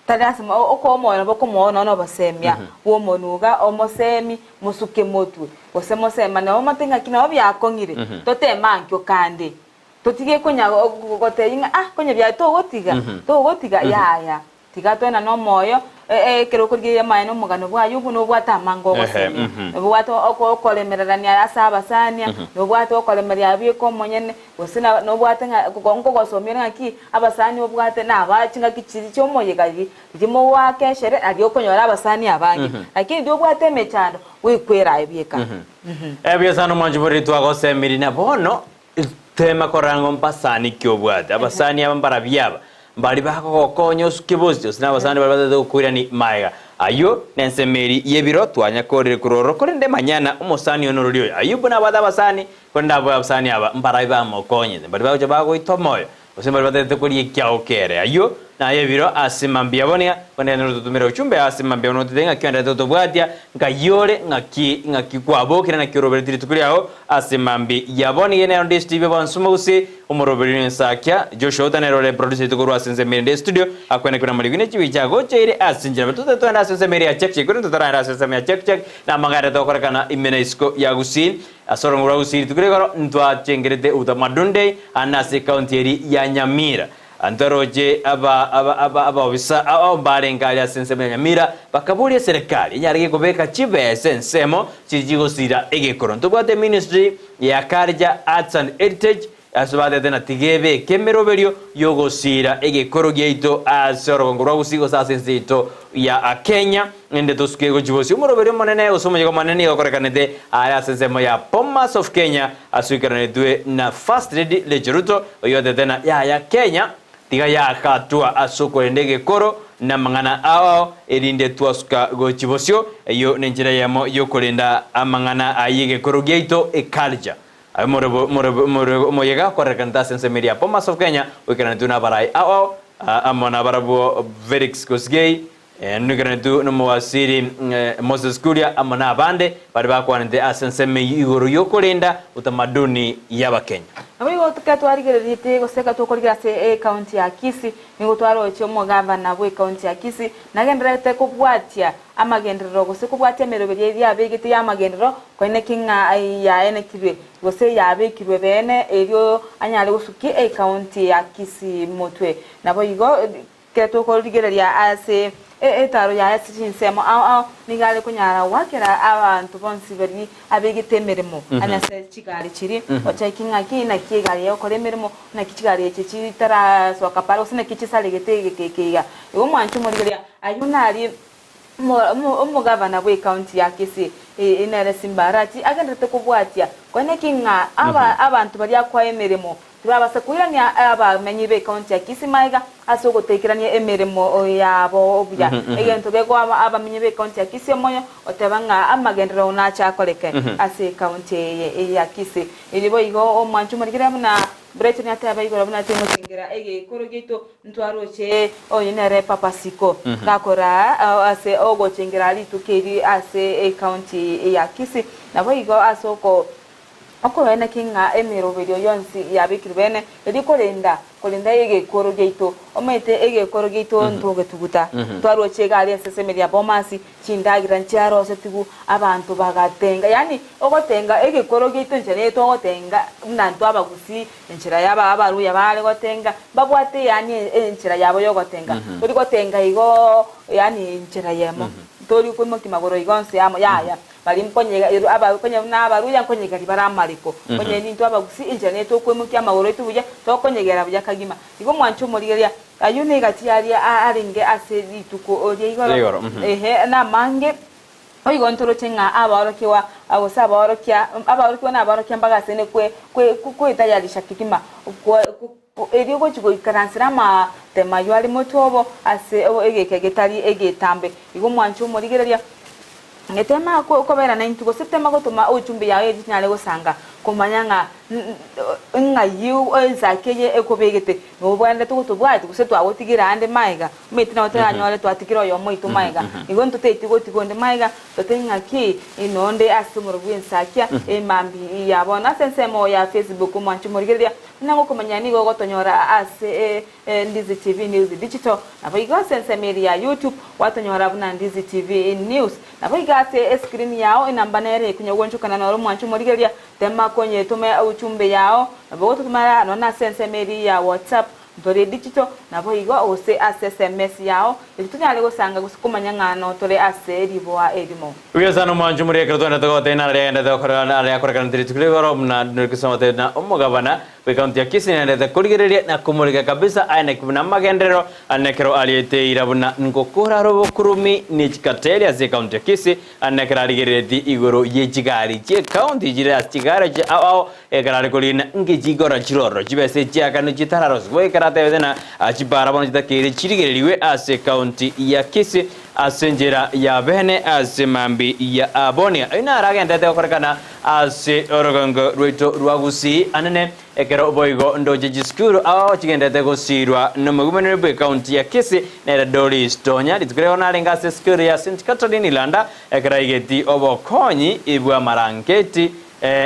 Tari lasima okoa omoyo nabo okomoa nonya nobosemia bw'omonwa iga, omosemi, mosuke motwe, gose mosemane omate ng'aki nabo biakong'ire, toteme ankio kande. Totige konya gotebia ng'a ah konya biaye togotiga, togotiga yaya. Tiga toenane omoyo, ekero okorigereria amaene omogano bwaye obwo nobwate amange ogosemia, nobwate okoremererania ase abasania, nobwate okoremereria abwo omonyene. Gose nobwate ng'a nkogosomia ore ng'aki abasani obwate naba chingaki chiria chi'omoyega riria riria mogoaka eshere nario okonyora abasani abange, lakini riria obwate emechando goikwera aye bieka. Ebuya sana omwanchi boriri twagosemirie na bono tema korora ng'a mbasani ki obwate. Abasani aba mbarabio aba mbari bagogokonya osuke bosio gose nabasani baria batagete gokoirani magega. Ayio nensemo eria y'ebiro twanyakorire korwa ororo korende manyana omosani one orori oyo. Ayubu nabwate abasani Korende abwo abasani aba mbarabe bamokonyete, mbaria bagocha bagoita omoyo, gose mbaria batagete koria ekiao kere. Ayio naye ebiro ase mambia bono, korende nototomere ochumbe ase mambia bono ototebie ng'aki oenderete gotobwatia, ng'ai ore, ng'aki ng'aki kwabokire, naki oroberetie rituko riao ase mambia bono. Iga nero nde Steve Evans Omogusii, omoroberi bw'ensakia, Joshua Outa nere ore producer oito korwa ase ensemo ere nde studio, akwenekwe na Marigwi ne chibicha agocheire ase enchera. Totete toende ase ensemo ere ya check check, korende totaragenda ase ensemo ya check check, namang'ana tokorekana ime na isiko ya Gusii. Ase orogongo rwa Gusii rituko rigoro ntwachengerete utamadunde ande ase ekaunti eri ya Nyamira. Ntwaroche aba aba aba abaobisa ao mbarenge aria ase ensemo ya Nyamira bakaboria eserekari enyare gekobeka chibesa ensemo chiria chigosira egekoro. Ntobwate ministry ya Culture, Arts and Heritage Ase batete na tiga ebeke emeroberio y'ogosiira egekoro giaito ase orogongo rwa Gusii gose ase ense yaito ya Kenya, ende tosuke gochia bosio. Omoroberio omonene gose omoyega omonene nigo okorekanete aare ase ensemo ya Bomas of Kenya ase oikeranetwe na First Lady Rachel Ruto oyio otete na yaya Kenya tiga yagatwa ase okorenda egekoro na amang'ana ao ao erinde twasuka gochia bosio. Eyio nenchera eyemo y'okorenda amang'ana ay'egekoro giaito, eculture. Aye omoyega okorerekanete ase ensemo eria ya Bomas of Kenya, oikeranetwe nabarai ao ao, amo nabarabwo Felix Kosgei, noikeranetwe nomowasiri Moses Kuria amo nabande baria bakwanete ase ensemo eyio igoro y'okorenda utamaduni y'Abakenya. Naboigo ekero twarigereretie gose ekero tokorigereria ase ecounty ya Kisii, nigo twaroche omogavana bw'ecounty ya Kisii nagendererete kobwatia amagenderero gose kobwatia emeroberio eria yabegete y'amagenderero, koineki ng'a yaenekirwe gose yabekirwe beene erio anyare gosukia ecounty ya Kisii motwe. Naboigo ekero tokorigereria ase etaro yaye ase chinsemo ao ao nigo are konyara goakera abanto bonsi baria abegete emeremo ane ase chigari chiria, ocheki ng'aki naki egari egokora emeremo, naki chigari echi chitarasoka pare gose naki chisaregete egeka eke iga. Igo omwanche omorigereria ayio narie Omogavana bw'ecounty ya Kisii, Nere Simba Arati agendererete kobwatia koeneki ng'a aba abanto baria akoa emeremo tibabasa koirania abamenyi b'ecounty ya Kisii maiga ase ogotaikerania emeremo yabo buya. Egento gekoa abamenyi b'ecounty ya Kisii omoyo oteba ng'a amagenderero nache akoreke ase ecounty eye ya Kisii. Erio boigo omwancho omorikire buna Brighton ateba igoro buna timochengera egekoro giaito Ntwaroche oyo nere Papa Siko gakoraa ase ogochengera rituko eri ase ecounty ya Kisii. Naboigo ase oko okoeneki ng'a emeroberio yonsi yabekirwe bene erio korenda korenda egekoro giaito. Omanyete egekoro giaito ntogetuguta. Ntwaroche iga aria ensesemi ya Bomas chindagera nchiarosetigwe abanto bagatenga yaani ogotenga egekoro giaito inche nigo togotenga buna intwe abagusii Enchera y'aba abaruya baare gotenga, mbabwate yaani enchera yabo y'ogotenga. Tori gotenga igo yaani enchera eyemo, tori koimokia magoro igo onsi amo, yaya. Baria nkonyega ero aba konya buna abaruya nkonyegeria bare amareko. Onye nintwe abagusii enchera neye tokoimokia amagoro aito buya, tokonyegera buya kagima. Igo mwanche omorigereria, ayio negati aria arenge ase rituko ria igoro, Igoro, mhm. ehe, namange. Boigo ntoroche ng'a abaorokigwa gose abaorokia, abaorokigwa na abaorokia mbagasene kwe, kwe, kwetayarisha kegima, kwe, erio gochia goikaransera amatemo ayio are motwe obo ase egeka getari egetambe. Igo mwanche omorigereria, tema kobera naintwe gose tema gotoma ochumbe yao erio tinyare gosanga komanya ng'a ng'ai ensaki eye ekobegete, nobwenerete gotobwatia gose twagotigire ande magega. Omanyete nabo toranyore twatigire oyomo oito magega, igo ntotaeti gotiga onde magega, totebe ng'aki nonde ase omoro bw'ensakia emambia ya bono. Ase ensemo ya Facebook omwanche omorigereria, buna ngokomanya nigo ogotonyora ase Ndizi TV News Digital, naboigo ase ensemo eria ya YouTube gwatonyora buna Ndizi TV News. Naboigo ase escreen yao enamba nere ekonya gwochokana noro omwanche omorigereria, tema konyetoma ujumbe yao, nabo ogototomera nonya ase ensemo eria ya WhatsApp. Ntore digital, naboigo gose ase sms yao, erio tonyare gosanga gose komanya ng'a notore ase riboa erimo. Buya sana omwancho moria ekero twaendete gotebia nare agendete gokora nare akorekanete rituko ria igoro buna Dorcas Omotebia na omogabana bw'ecounty ya Kisii naendete korigereria na komorika kabisa aye naki buna amagenderero ane ekero ariete eira buna ngokora are obokurumi ne chikateri ase ecounty ya Kisii ane ekero arigereretie igoro ye chigari chi'ecounty chire ase chigari ao ao Ekero are korina ngechikora chiroro chibesa echiakanwe chitararosigwe, ekero atebete ng'a chipara bono chitakeire chirigererigwe ase ekaunti ya Kisii ase enchera ya bene ase mambi ya Abonia. Ayio naro agenderete gokorekana ase orogongo rwaito rwa Gusii anene ekero boigo ndoche chisukuru ao chigenderete gosiirwa nomogumaneri bw'ekaunti ya Kisii nere Doris Tonya. Rituko riago narenge ase esukuru ya St Catherine Landa ekero aigeti obokonyi bw'amarangeti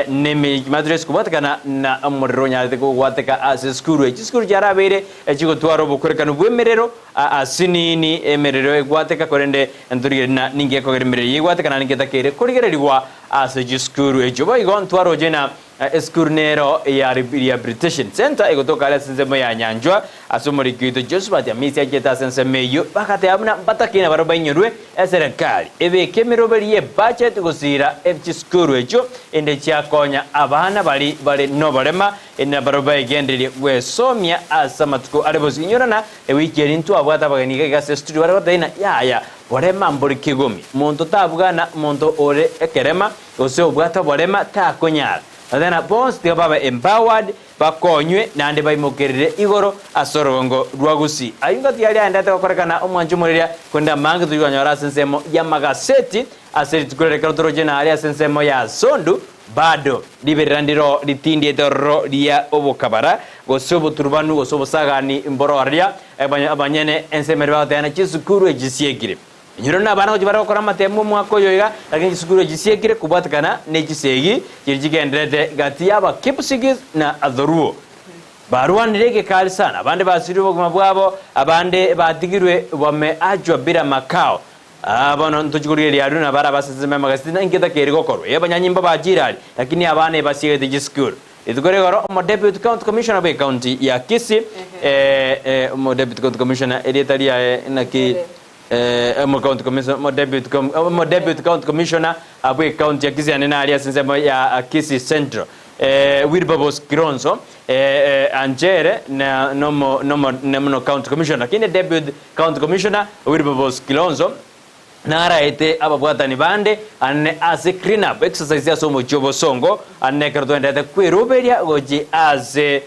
Nemimaturesi kobwatekana na omorero onyarete kogwateka ase esukuru eye. Chisukuru chiarabeire chigotwara obokorekanu bw'emerero asinini emerero egwateka korende ntorigereria na ninki gekogera emerero eye egwateka naende ninki etakeire korigererigwa ase chisukuru echio. Boigo ntwaroche na esukuru nero ya Rehabilitation Centre egotoka are ase ensemo ya Nyanchwa ase omoriki oito Josephat Amisi achete ase ensemo eyio bagateba buna mbatakei nabarabwo bainyorwe Eserekari ebeke emeroberi ye budget gosiira chisukuru echio ende chiakonya abana baria bare noborema ende nabarabwo baegendererie gwesomia ase amatuko are bosio. Inyora na ewiki eri ntwabwate abageni iga iga ase estudio bare gotebia ng'a yaya borema mbori kegomi monto tabwana monto ore ekerema gose obwate oborema takonyara. Totebe bonsi tiga babe empowered Bakonywe, naende baimokerere igoro ase orogongo rwa Gusii. Ayio ngaki aria aendete gokorekana omwancho omoreria, korende amange tochia konyora ase ensemo y'amagaseti ase rituko riria ekero toroche na aria ase ensemo ya Sondu bado riberera ndiro ritindiete ororo ria obokabara, gose oboturubanu, gose obosagani mbororia abanyene ensemo eria bagotebana chisukuru echi chiekire. Inyore buna abana gochia bare gokora amatemo omwaka oyo iga, lakini chisukuru echi chiekire kobwatekana ne chisegi chiria chigendererete gati y'Abakipsigis na Adhoruo. Barwanire egekari sana, abande basirire obogima bwabo, abande batigirwe wameachwa bila makao. Aa bono ntochie korigereria aria buna bare abasesemi b'amagaseti na inki etakeire gokorwa. Ee abanyanyimbo bachire aria, lakini abana ebasiegete chisukuru. Rituko rigoro omo Deputy County Commissioner bw'ecounty ya Kisii, omo Deputy County Commissioner erieta riaye naki Omo County Commissioner, omo Deputy Com, omo Deputy County Commissioner abwo ecounty ya Kisii ande naria ase ensemo ya Kisii Central Wilberforce Kilonzo Anchere na nomo nomo nomo County Commissioner lakini Deputy County Commissioner Wilberforce Kilonzo. Naraete ababwatani bande ane ase clean up exercise ase omochie obosongo ane ekero twaenderete kweroberia gochia ase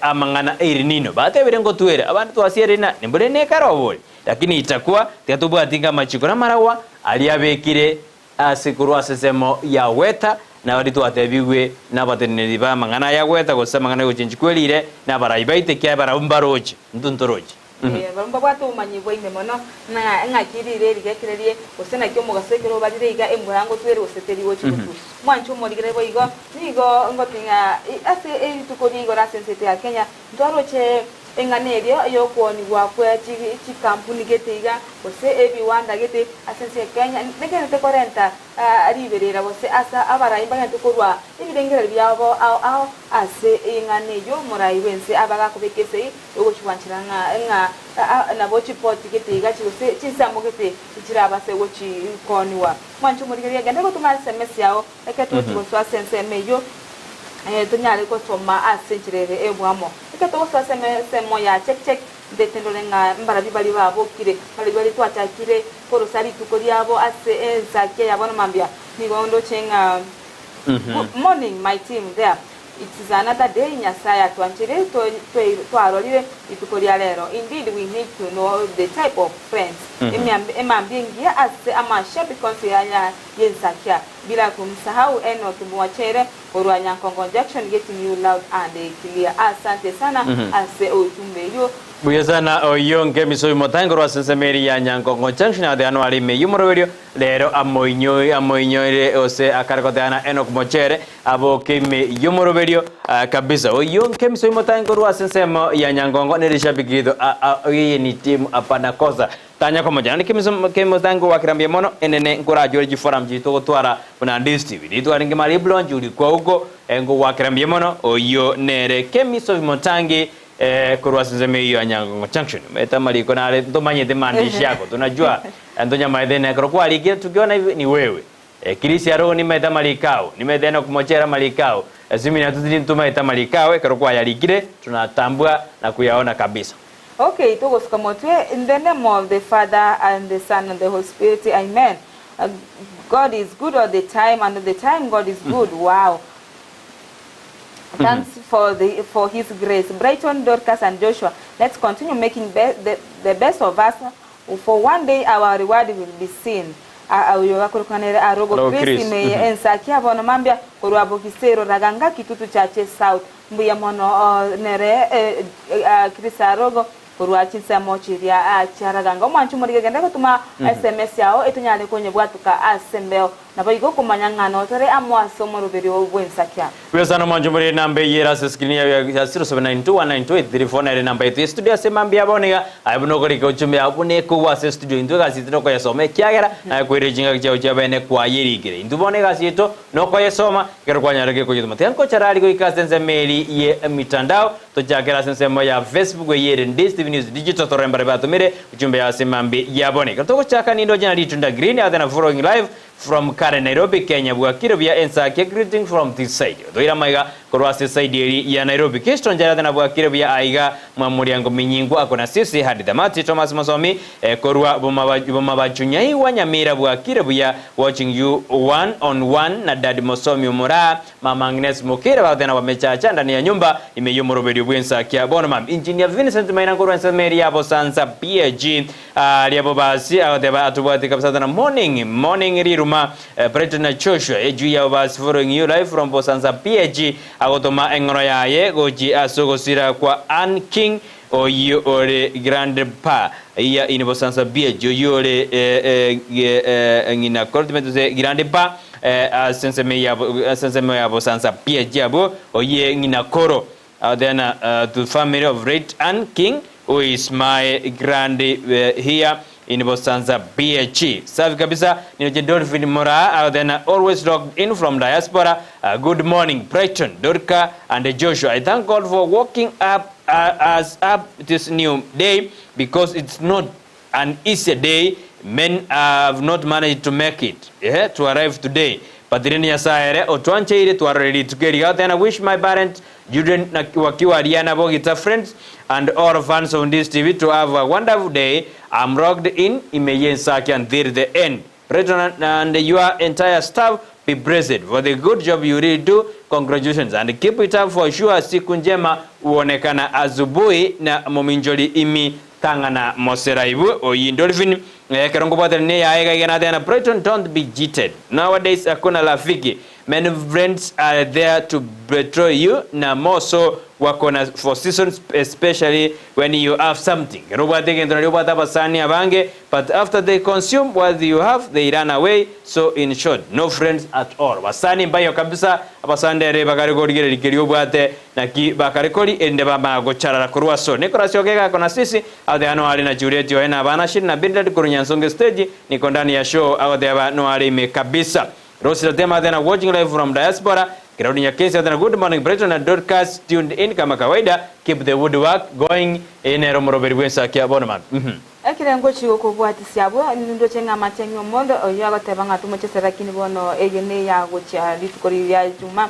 amang'ana eirinino. Batebire ngotwere abande twasiere na nimbore nekare obori lakini itakuwa tiga tobwati ng'a amachiko namaragwa aria abekire ase korwa ase ensemo ya gweta na baria twatebigwe nabateneneri b'amang'ana aya gweta gose amang'ana y'ogochenchia kwerire na abarai baito ekiagera barabwo mbaroche intwe ntoroche. Ee, barabwo mbabwate obomanyi bwa ime mono, ng'a ng'aki riire eri gekererie, gose naki omogaso ekero obarire iga embura ngotwere gose teri gochi gotwa. Mwanche omorigere boigo, nigo ngoting'a ase rituko ria igoro ase ense yaito ya Kenya, ntwaroche eng'ana eria y'okoonigwa kwe chikampuni gete iga, gose ebiwanda gete ase ense ya Kenya, negenderete korenta riberera gose ase abarai mbagente korwa ebirengererio biabo ao ao ase eng'ana eyio omorai bw'ense abe agakobeka esegi Ogochigwanchera ng'a ng'a nabo chipoti gete iga gose chinsemo gete chirabase gochikoonigwa. Mwanche omorigereria, genda gotoma SMS yao ekero togochia gosoa ase ensemo eyio tonyare gosoma ase enchera ere ey'obwamo. Ekero togosoa ase ensemo ya check check ntete ndore ng'a mbarabwo baria babokire, mbarabwo baria twachakire korosa rituko riabo ase ensakia ya bono mambia. Nigo ndoche ng'a Good morning my team there. It is another day Nyasaye atwancheire twarorire rituko ria rero. Indeed we need to know the type of friends. Emambia engiya ase amashabiki onsi aya yensakia bila kumsahau Enock Mwachere korwa Nyankongo Junction getting you loud and clear. Asante sana ase ojumbe eyio. Buya sana oyio nkemiso oimotange korwa ase ensemo eria ya Nyankongo Junction agoteganwa are ime y'omoroberio rero amoinyoire gose akare goteana Enock Mochere Aboke ime y'omoroberio kabisa. Oyio nkemiso imotange korwa ase ensemo ya Nyangongo ne rishabiki rito eye ni timu hapana kosa tanya komocha naende kemiso kemotange goakera mbuya mono enene nkorachore chiforum chiria togotwara buna Ndisi TV ritwarenge Marie Blanche orikwa uko ngogoakera mbuya mono oyio nere Kemiso Imotangi korwa ase ensemo eyio ya Nyangongo Junction omanyete amariko nare ntomanyete maandishi ako tunajua ntonyamaete nekero kwarikire tukiona hivi ni wewe Ekirisia aro nimaete amariko ao, nimaete Enock Mochera amariko ao, Esimi na totiri ntomaete amariko ao, ekero kwayarikire tunatambua na kuyaona kabisa. Okay, togosuka motwe in the name of the Father and the Son and the Holy Spirit amen God is good all the time and all the time God is good wow thanks for the for his grace Brighton Dorcas and Joshua let's continue making be, the, the best of us For one day our reward will be seen. Oyo gakorokana nere Arogo Arogo Chris Chris, ime ye ensaki ya bono mambia korwa Bokisero Raganga Kitutu Chache South. Mbuya mono nere Chris Arogo korwa chinsemo chiria chia Raganga. Omwanchi omorige genda gotoma SMS yao etonyare konyebwatoka ase embeo. Naboigo okomanya ng'a notore amo ase omoroberio bw'ensakia. Buya sana omwancho more enamba eye ere ase escreen yago ya 0792192834 nere enamba yaito ye studio ase mambia bono iga aye buna okorika ochumbe yao buna ekogwa ase estudio intwe egasi yaito nokoyesoma ekiagera naye koirire chingaki chiao chia bene kwayerikire intwe bono egasi yaito nokoyesoma ekero kwanyarire gekoyetoma tiga nkochararia goika ase ensemo eri ye emitandao tochakere ase ensemo ya Facebook eye ere Ndisi TV News Digital torore mbare batomire ochumbe yao ase mambia ya bono ekero togochaka nindoche na ritunda green ate na following live From Karen Nairobi Kenya bwakire buya ensake greeting from this side otoire amaiga korwa ase eside eri ya Nairobi Kingston Jarathe na bwakire buya aiga mwa Muriango Minyingwa ako na sisi hadi tamati Thomas Mosomi korwa Bomabachunyaiwa Nyamira bwakire buya watching you one on one na Daddy Mosomi Omoraa Mama Agnes Mokere bagoteba na bamechacha ndani ya nyumba ime y'omoroberio bw'ensakia bono mambia Engineer Vincent Maina korwa ensemo eri ya Bosansa PAG Aria bobasi agoteba atobwate kabisa tana morning morning riruma Brighton na Joshua ejui ya bobasi following you live from Bosansa PAG agotoma eng'oro yaye gochi ase ogosira kwa Ann King oyio ore grand pa ya in Bosansa PAG oyio ore ng'ina koro grand pa ase ensemo ya ase ensemo ya Bosansa PAG abwo oyie ng'ina koro Then to family of late Ann King who is my grand here in Bosanza BH. Safi kabisa ninoche Dolphin Moraa then always logged in from diaspora. Good morning Brighton, Dorca and Joshua. I thank God for waking up us up this new day because it's not an easy day men have not managed to make it eh, to arrive today but rende Nyasaye ere otwancheire twarore rituko eri gotena wish my parent children na wakiwa Ariana Bogita friends and all fans of this TV to have a wonderful day. I'm logged in ime y'ensaki until the end. Brighton and your entire staff be blessed for the good job you really do. Congratulations and keep it up for sure. Siku njema huonekana asubuhi na mominchori imi tang'ana moseraibu oyi Dolphin ekero nkobwatana ne yaye iga iga nateba Brighton don't be cheated nowadays hakuna rafiki many friends are there to betray you na more so wako na for seasons especially when you have something ekero obwate egento nario obwate abasani abange but after they consume what you have they run away so in short no friends at all basani mbayo kabisa abasani rero bakare korigereria keria obwate naki bakare kori erinde bamanya gocharara korwa aso Nicholas Ogega ako na sisi agoteba noare na Juliet oye na abana Shiri na Bildad korwa Nyansonge stage niko ndani ya show agoteba noare ime kabisa Rose Ratema tena watching live from diaspora. Claudia Nyakesi tena good morning Brighton and Dorcas tuned in kama kawaida. Keep the good work going. Enero moroberi bwensa kia bono man. Ekerengo chigokobwatisia abwo nindoche ng'a amatiang'i omonto oyio agoteba ng'a tomochese lakini bono eye neya gochia rituko riria Juma.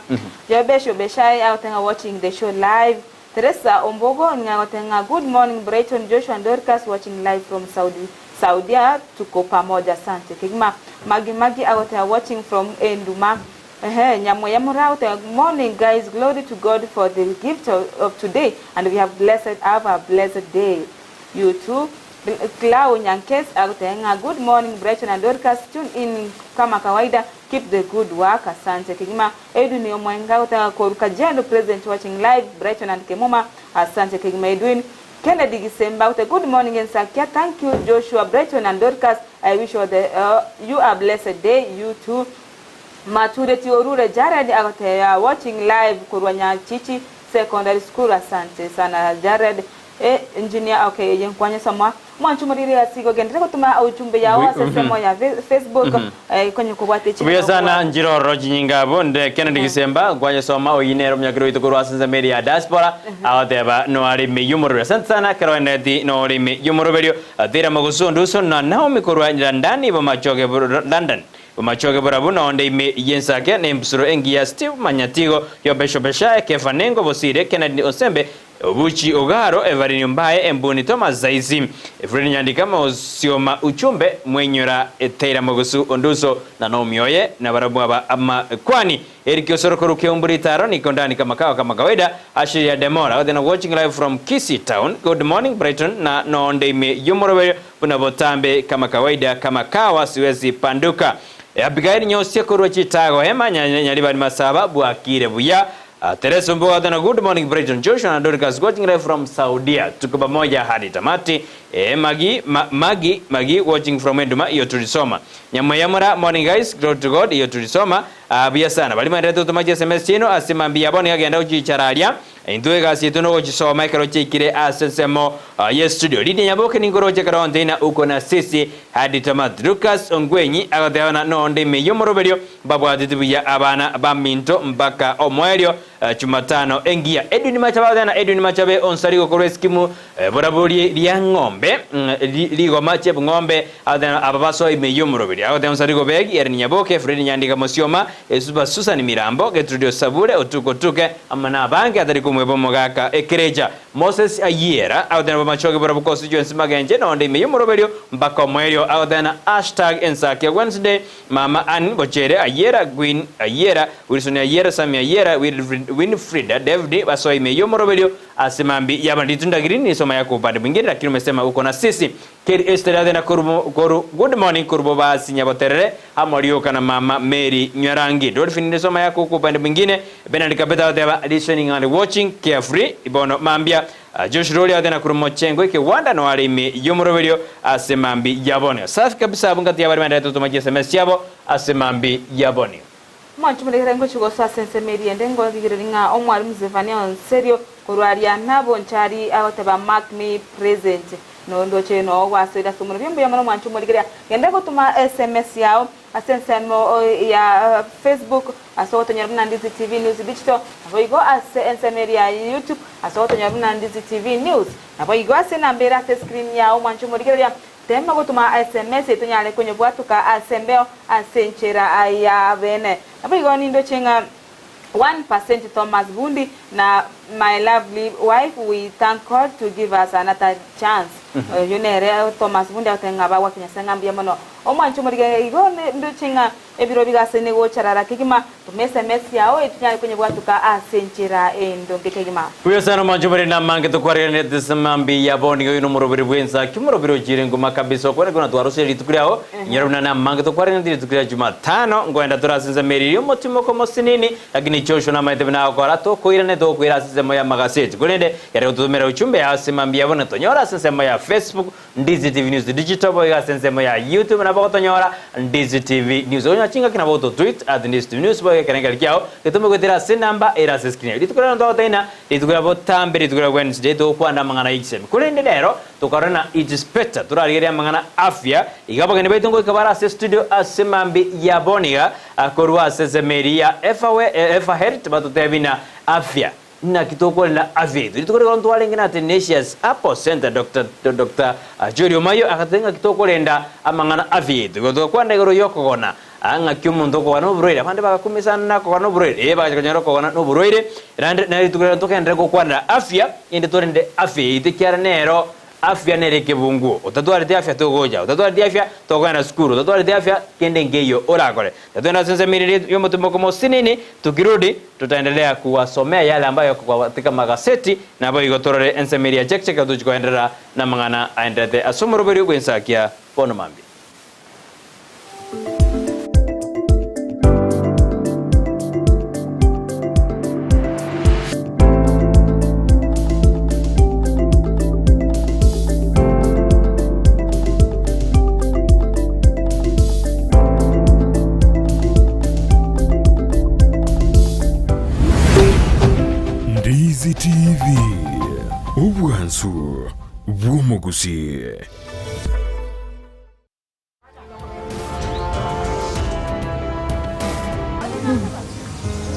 Yobesh Obeshai agoteba ng'a watching the show live. Teresa Ombogo nigo agoteba ng'a good morning Brighton Joshua and Dorcas watching live from Saudi Saudia tuko pamoja asante kegima. Magi Magi agoteba watching from Enduma ehe Nyamweya Moraa agoteba morning guys glory to God for the gift of, of today and we have blessed have a blessed day you too. Clau Nyankes agoteba ng'a good morning Brighton and Dorcas tune in kama kawaida keep the good work asante kegima. Edwin Omwenga agoteba koru Kajiado present watching live Brighton and Kemuma asante kegima Edwin. Kennedy Gisemba agoteba good morning Ensakia thank you Joshua Brighton and Dorcas I wish all the uh, you a blessed day you too. Matureti Orure Jared agoteba watching live korwa Nyachichi Secondary School asante sana Jared. E engineer okay eye nkwanye somoa mwanchu morire ase igo genderera gotoma ujumbe yao ase ensemo ya Facebook konye kobwate Buya chinguru sana nchire ororo chinyinga abwo nde Kennedy Gisemba nkwanyesoma oyio nere omonyakeri oito korwa ase ensemo eria ya diaspora agoteba noare ime y'omoroberio asante sana ekero oendereti nore ime y'omoroberio Tera Mogosu Onduso na Naomi korwa London bomachoge London bomachoge barabwo nonde ime y'ensake na embusuro engiya Steve Manyatigo Yobesho Beshae Kefa Nengo Bosire Kennedy Osembe Obuchi Ogaro Evarine Mbae Embuni Thomas Zaisi Efreni Nyandika Mosioma Uchumbe Mwenyora Taylor Mogosu Onduso na Naomi Oye na barabwo aba amakwani Eric Osoro korwa Keumbu Ritaro niko ndani kama kawa kama kawaida Ashley Ademora othe na watching live from Kisii Town good morning Brighton na nonde ime yomoroberio buna botambe kama kawaida kama kawa siwezi panduka Abigail Nyosia korwa Chitago Hema Nyaribari Masaba bwakire buya Teresa Mboga tena good morning Brighton Joshua na Dorcas watching live from Saudia. Tuko pamoja hadi tamati. Magi ma, Magi Magi watching from Enduma iyo tulisoma. Nyamayamura morning guys glory to God iyo tulisoma. Buya sana. Bali maendeleo tumaje SMS chino asema mbia boni agenda uchichararia. Intwe gasi yetu no gochisoma ekero chiikire ase ensemo ye studio. Lydia Nyaboke ningoroche karonte na uko na sisi hadi tamati. Lucas Ongwenyi agoteana no ndime yomoroberio mbabwatete buya abana baminto mpaka omoerio Jumatano engiya. Edwin Machabe agoteana Edwin Machabe onsari gokorwa eskimu borabori ria ng'ombe rigoma chebng'ombe agoteana aba basoa ime yomoroberio agoteana onsari gobegi Eren Nyaboke Fred Nyandika Mosioma Esuba Susan Mirambo Gertrude Sabure Otuko Tuke amana abange atari kumweba omogaka ekerecha Moses Ayiera agoteana bamachoge borabwo constituency magenche nonde ime yomoroberio mpaka omoerio agoteana hashtag Ensakia Wednesday Mama Ann Bochere Ayiera Gwin Ayiera Wilson Ayiera Sami Ayiera Winfrida David basoa ime yomoroberio ase mambi yaba nditundagiri nisoma yako upande mwingine lakini umesema uko na sisi Keri Esther athena koru good morning kurubo basi nyaboterere amorioka na mama Mary Nyarangi Dolphin nisoma yako huko upande mwingine Bernard Kabeta atheba listening and watching carefree ibono mambia Josh Roli athena kurumo chengo ikiwanda no alimi yomoroberio ase mambi yabone safi kabisa abungati yabari mandatu tutumaji SMS yabo ase mambi yabone Mwanchumulekera ngochigoso ase ensemo eria ende ngogigereri ng'a omwalimu Zephania Onserio korwaria nabo nchari agoteba mark me present nondoche no gwasoire ase omorobio mbuya mono mwanchumurigeria genda gotuma SMS yao ase ensemo ya Facebook ase ogotonyora buna Ndizi TV News Digital nabo igo ase ensemo eria ya YouTube ase ogotonyora buna Ndizi TV News nabo igo ase enamba ere ase screen yao mwanchumurigeria tema gotuma SMS etonyare konyobwatuka ase embeo ase enchera ya bene nabo igo nindoche ng'a 1% Thomas Bundi na my lovely wife we thank God to give us another chance. Oyio nere Thomas Bundi agoteba ng'a bagwake Nyasae ng'a mbuya mono. Omwanche omorige igo ndoche ng'a ebiro bigasaine gocharara kegima, toma SMS yao etunyare konyebwatoka ase enchera endonge kegima. Buya sana omwanche omoriri namange tokwareganete ase mambia ya bono iga oyo nomoroberi bw'ensaki omoroberi ochire nguma kabisa okwane buna twarosire rituko riao inyora buna namange tokwareganete rituko ria jumatano nkoenda tore ase ensemo eria y'omotimoko omosinini lakini Joshua namaete buna agokora tokoirane tokoira ase ensemo y'amagaseti korende yare gototomera uchumbe yao ase mambia ya bono tonyore ase ensemo ya Facebook Ndizi TV News Digital boigo ase ensemo ya YouTube nabo ogotonyora Ndizi TV News. Okonyora chingaki nabo ogoto tweet at Ndizi TV News boigo ekerengerio kiao getome goetera ase enamba ere ase escreen yago. Rituko riano ntogotebia ng'a rituko ria botambe rituko ria Wednesday togokwana amang'ana ya chisemi. Korende rero tokarora ng'a it is better torarigererie amang'ana afya iga abageni baito ngoika bare ase studio ase mambia ya bono iga korwa ase ensemo eria ya Efa Health batotebie ng'a afya Naki tokwarera afya yaito? Rituko rigoro ntwarenge na Athanasius Apple Centre, Doctor Doctor Joel Omayo agatotebia ng'aki tokorenda amang'ana afya yaito. Igo togakwana igoro y'okogona, aa ng'aki omonto okogana noborwaire, abande bagakumisa na kogana noborwaire, ee bagacha konyora okogana noborwaire, naende nere rituko riaro togenderere gokwanera afya, erinde torende afya yaito ekiagera nero Afya nere ekebunguo, otatwareti afya togocha, otatwareti afya tokogenda sukuru, otatwareti afya kende nkeiyo orakore. Tatwende ase ensemo ere y'omotimoko mosinini, tukirudi tutaendelea kuwasomea yale ambayo yako katika magaseti, naboigo torore ensemo eria ya check check tochi koenderera namang'ana aenderete ase omoroberio bw'ensakia bono mambia. Ndizi TV, obwansu bw'omogusii.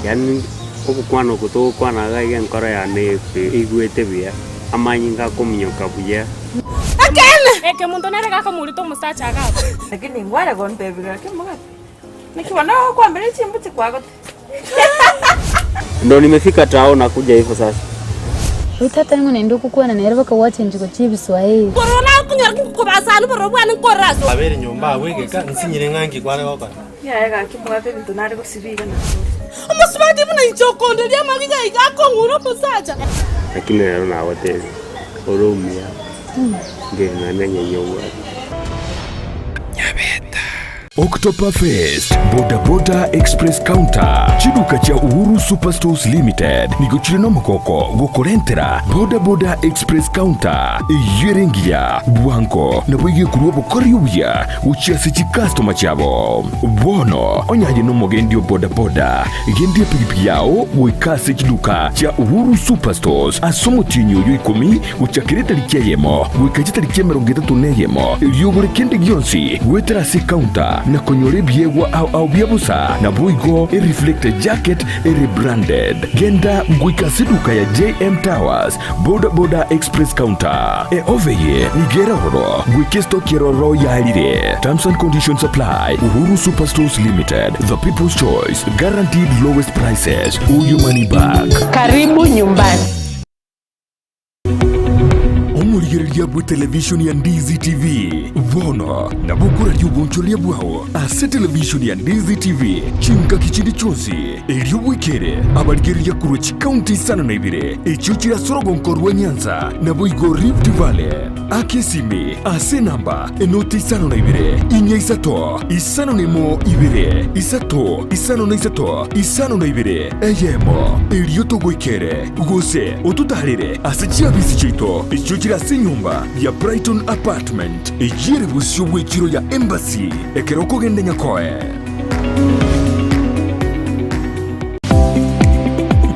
Yaani ogokwana oko togokwana iga iga enkoro yane eigwete buya, amanyinga akominyoka buya. Ekeene, ekemonto nere gakomorita omosacha agakwa. Lakini ingware gontebia gaki omogati, naki bono ogokwambera chimbuche kwagote. Ndo nimefika tao nakuja hivyo sasa. Oyo tata nigo naende ogokwana nere bakagwacha enchigo chi'ebiswahili. Bororo nakonyora nkobasani bororo bwane nkorera ase. Abeire nyomba agwo egeka, nsinyire ng'a nki kware gokora. Yaya gaki omogati ebinto nare gosibia iga nakore. Omosubati buna inche okonderia amariga iga akong'ura omosacha. Lakini rero nagotebia, ore omuya, ng'ina nenyenye obwate. October Fest, Boda Boda Express Counter, chiduka chia Uhuru Super Stores Limited nigo chire nomogoko gokorentera Boda Boda Express Counter eyio ere engiya, bwango naboigo ekorwa obokori obuya gochia ase chikastoma chiabo. Bono onye aye nomogendi o boda boda, gendia epigipigi yao goika ase chiduka chia Uhuru Super Stores ase omotienyi oyo ikomi Gochakera etariki eyemo goika chitariki 31, erio ogore kende gionsi goetera ase ecounter na konyora ebiegwa ao ao bia bosa, naboigo ereflector jacket ere branded. Genda goika ase eduka ya JM Towers, Boda Boda Express Counter. Eofe eye nigo ere ororo goika estoki eroro yaerire. Terms and conditions apply. Uhuru Superstores Limited, the people's choice, guaranteed lowest prices or your money back. Karibu nyumbani. Omorigereria bw'etelevishoni ya Ndizi TV bono nabo okoraria obonchoreria bwao ase televishoni ya Ndizi TV chingaki chinde chionsi, erio bwekere abarigereria korwa chikaunti isano na ibere echio chire ase orogonko rwa Nyanza naboigo Rift Valley. Aka esimi ase enamba enoti isano na ibere, inya isato, isano na emo ibere, isato, isano na isato, isano na ibere, eyemo, erio togoikere, gose ototaarere ase chiabisi chiaito echio chire ase enyomba ya Brighton Apartment, eyio ere bosio bw'echiro ya Embassy, ekero okogenda Nyakoe.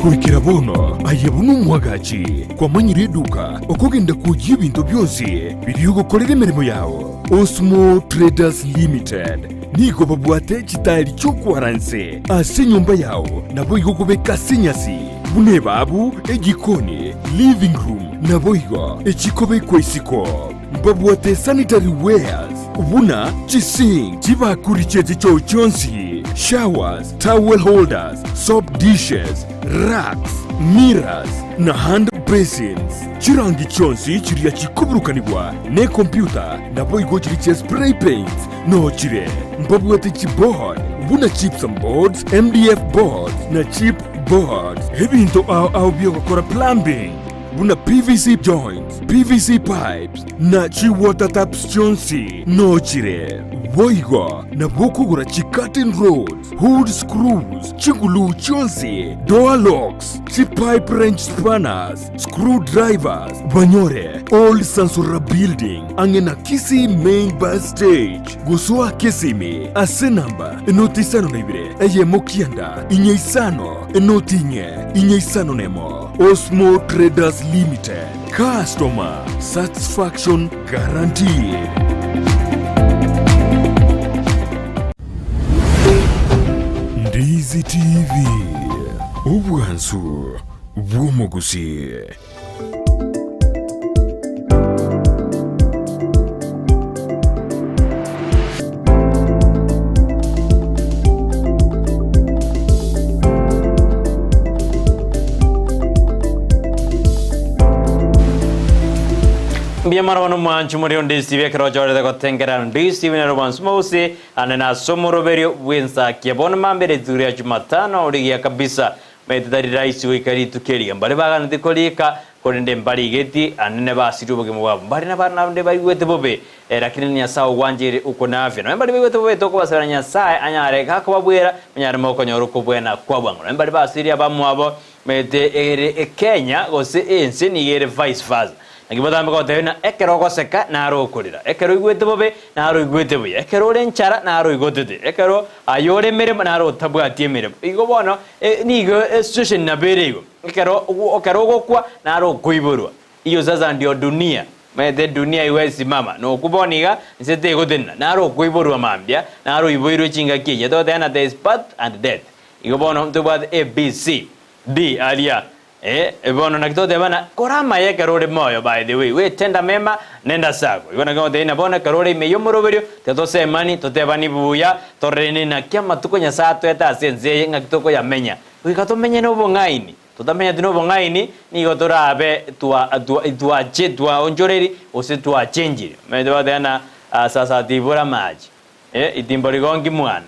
Goikera bono, aye buna omwagachi, kwamanyire eduka okogenda kwoyia ebinto bionsi biria ogokorera emeremo yao. Osmo Traders Limited nigo babwate chitaeri chi'okwara inse ase enyomba yao, naboigo okobeka ase enyasi buna ebaabu, ejikoni, living room, naboigo echikobekwa isiko. Mbabwate sanitary wares buna chisink, chibakuri chie chichoo chionsi. showers, towel holders, soap dishes, racks, mirrors, na hand basins. Chirangi chionsi chiria chikoburukanigwa nekompyuta naboigo chiria chia spray paints nochire. Mbabwate chiboard buna gypsum boards, MDF boards na chip boards. Ebinto ao ao biogokora plumbing buna PVC joints, PVC pipes na chi water taps chionsi nochire. Boigo nabo okogora chi curtain rods, hood screws, chiguluu chionsi, door locks, chi pipe wrench spanners, screw drivers, banyore Old Sansora Building ang'e na Kisii Main Bus Stage. Gosoa Kisimi ase namba enoti isano na ibere eyemo kianda inye isano enoti inye inye isano nemo. Osmo Traders Limited, customer satisfaction guaranteed. Ndizi TV, obwansu bw'omogusii. Mbuya mono bono mwanchi muri onde isibi ekero ochorete gotengera onde isibi nero bwansi mouse ane nase omoroberio bw'ensakia bono mambere rituko ria Jumatano origia kabisa Maete tari rahisi goika rituko eria mbare baganete koriika, korende mbarigeti anene basirie obogima bwabo. Mbare nabarande baigwete bobe, lakini Nyasae ogwancheire okwo nafia. Nonya mbare baigwete bobe tokobasabera Nyasae anyare gakobabwera, banyare mokonyora okobwena kwa bwango. Nonya mbare basirie abamwabo, maete ere Kenya gose ense nigo ere vice versa. Naki botambe gotebia ng'a ekero ogoseka naro okorera, ekero oigwete bobe naro oigwete buya, ekero ore nchara naro oigotete, ekero aye ore emeremo naro otabwati emeremo. Igo bono nigo esituation nabo ere igo, ekero ekero ogokwa naro okoiborwa, hiyo sasa ndio dunia, omanyete edunia haiwezi simama, nokwo bono iga inse tegotenena, naro okoiborwa mambia, naro oiboirwe chingaki echi, togoteba ng'a there is birth and death. Igo bono ntobwate A, B, C, D aria. Eh, bono naki totebana, kora amaya ekero ore moyo, by the way, wetenda mema, nenda sako. Igo naki ngotebia ng'a bono ekero ore ime y'omoroberio, tiga tosemani, totebani buya, tororeni naki amatuko Nyasae atoete ase ense eye ng'aki tokoyamenya. Goika tomenye nobong'aini. Totamenyeti nobong'aini, nigo torabe twa twa twache twaonchoreri gose twachenchiri. Omanyete bagoteba ng'a sasa tibora amache. Eh, itimbo rigonki mwana.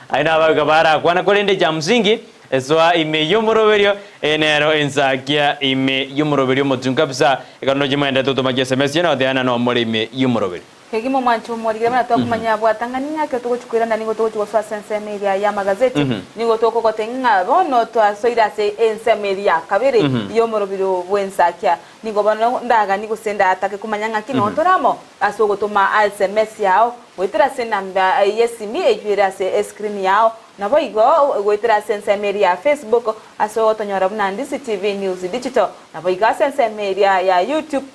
Aye nabaika barakwana, korende cha msingi esoa ime y'omoroberio, eye nero ensakia ime y'omoroberio omotungu kabisa. Ekero ndoche mwendete otoma chiSMS chiane goteana nomore ime y'omoroberio. Kegima omwanchi omorigere buna twakomanya abwatang'ani ng'a ekero togochia koirana nigo togochia gosoa ase ensemo eria y'amagazeti, nigo tokogotebia ng'a bono twasoire ase ensemo eria ya kabere y'omoroberio bw'ensakia. Nigo bono ndaganie gose ndatake komanya ng'aki noo tore amo Ase ogotoma sms yao goetera ase enamba y'esimi eyio ere ase escreen yao, naboigo goetera ase ensemo eria ya Facebook ase ogotonyora buna Ndizi TV News Digital, naboigo ase ensemo eria ya YouTube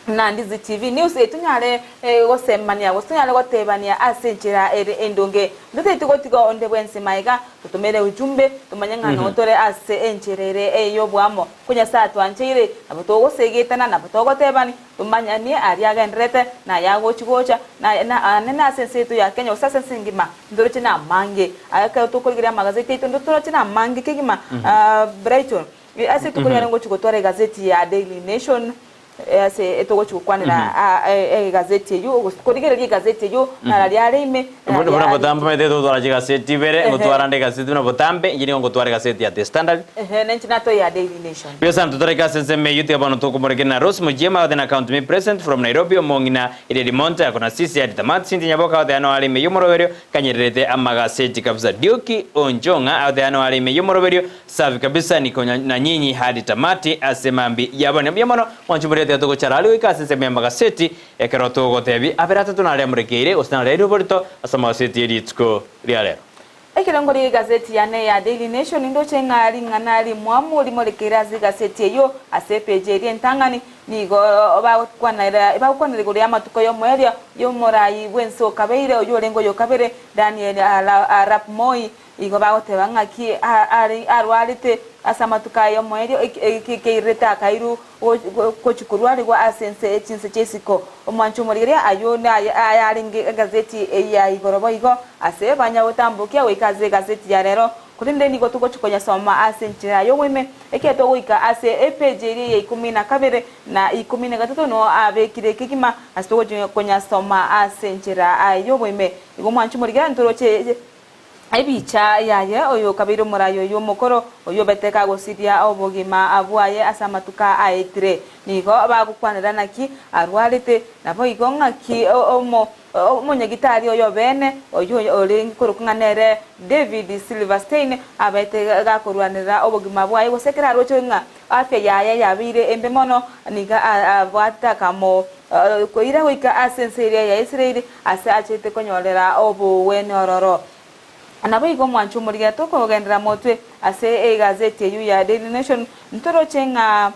buna Ndizi TV News tonyare gosemania gose tonyare gotebania ase enchera ere endonge. Ntotaeti gotiga onde bwensi magega, totomere ujumbe tomanye ng'a noo tore ase enchera ere ey'oboamo. Ko Nyasae atwancheire, nabo togosegetana, nabo togotebani, Tomanyanie aria agendererete, na ayagochi-gocha, na na aane nase ense yaito ya Kenya, gose ase ense engima, ntoroche namange. Aya ekero tokorigereria amagazeti aito, ntoroche namange kegima. Brighton, ase rituko riane ngochi gotwara egazeti ya Daily Nation, ase togochi gokwanera egazeti eyio, gose korigereria egazeti eyio, nararia are ime, Buna nararia buna are botambe omanyete totwara chigaseti ibere, ngotwara nde egaseti buna botambe, inche nigo ngotwara egaseti ya The Standard. Ehe, nenche natoe ya Daily Nation. Biosa ntotoreke ase ensemo eyio tiga bono tokomorekera na Rose Mujiema goteba na count me present from Nairobi omong'ina Eria Limonte ako na Sisi Adi Tamati Cynthia Nyaboka agoteba no are ime y'omoroberio kanyererete amagaseti kabisa Dioki Onchong'a agoteba no are ime y'omoroberio safi kabisa niko na nyinyi hadi tamati ase mambi ya bono mbuya mono mwanchi moria tiga togochara aria goika ase ensemo y'amagaseti ekero togotebia abere atato naria amorekeire gose naria aire oborito ase amagaseti erituko ria rero. Ekerengo ri'egaseti yane ya Daily Nation nindoche ng'a ring'ana rimwamu rimorekeire ase egaseti eyio. Ase epeji eria entang'ani nigo bagokwanera bagokwanera igoro y'amatuko y'omoerio y'omorai bw'ense okabeire oyio orenge oyokabere, Daniel Arap Moi. Igo bagoteba ng'aki are arwarete ase amatuko aye omoerio, eki keirete akairu gochia korwarigwa ase ense chinse chia isiko. Omwancho omorigereria ayio naye ayarenge egazeti ya igoro boigo ase banyagotambokia goika ase egazeti ya rero. Korende nigo togochia konyasoma ase enchera y'oboime, ekiagera togoika ase epeji eria ya ikomi na kabere na ikomi na gatato nigo abekire kegima ase togochia konyasoma ase enchera y'oboime. Igo omwancho omorigereria ntoroche Ebicha yaye oyokabeire omorai oyio omokoro, oyio obete kagosiria obogima bwaye ase amatuko aetire. Nigo bagokwanera naki arwarete, naboigo ng'aki omonyagitari oyo beene, oyio orenge korokwa ng'a nere David Silverstein, abete gakorwanerera obogima bwaye, gose ekero aroche ng'a afya yaye yabeire embe mono, nigo abwatete akamo koira goika ase ense eria ya Israeli, ase achete konyorera obogwenia ororo. Naboigo omwancho omorigia tokogenderera motwe ase egazeti eyio ya Daily Nation, ntoroche ng'a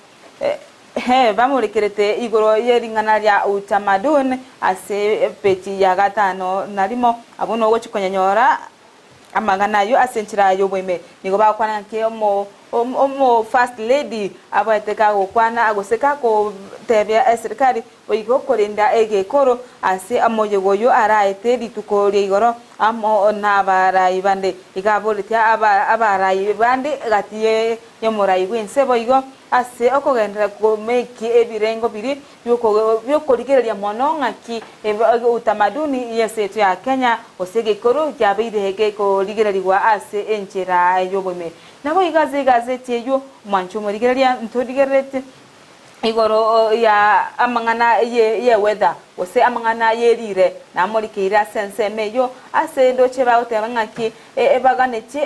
bamorekerete igoro ye ring'ana ria utamaduni ase epeji ya gatano na rimo, abwo nogochia konyanyora Amang'ana ayio ase enchera y'oboime nigo bagokwana ng'aki omo omo first lady abwate kagokwana gose gakotebia eserikari boigo korinda egekoro ase omoyega oyio araete rituko ria igoro amo nabarai bande. Iga aboretie aba abarai bande gati y'omorai bw'ense boigo ase okogenderera komeki ebirengo biria bi'okorigereria mono ng'aki utamaduni y'ense yaito ya Kenya gose egekoro kiabeire gekorigererigwa ase enchera y'oboime. Naboigo ase egazeti eyio omwancho omorigereria ntorigereretie igoro ya amang'ana ye weather gose amang'ana ye rire namorikeire ase ensemo eyio ase ndoche bagoteba ng'aki ebaganetie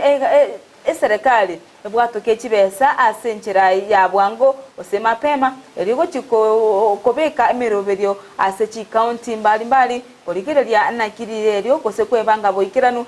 eserekari Ebwatoke chibesa ase enchera ya bwango gose mapema, erio gochia kobeka emeroberio ase chikaunti mbari mbari, korigereria naki rire erio gose kwebanga boikeranu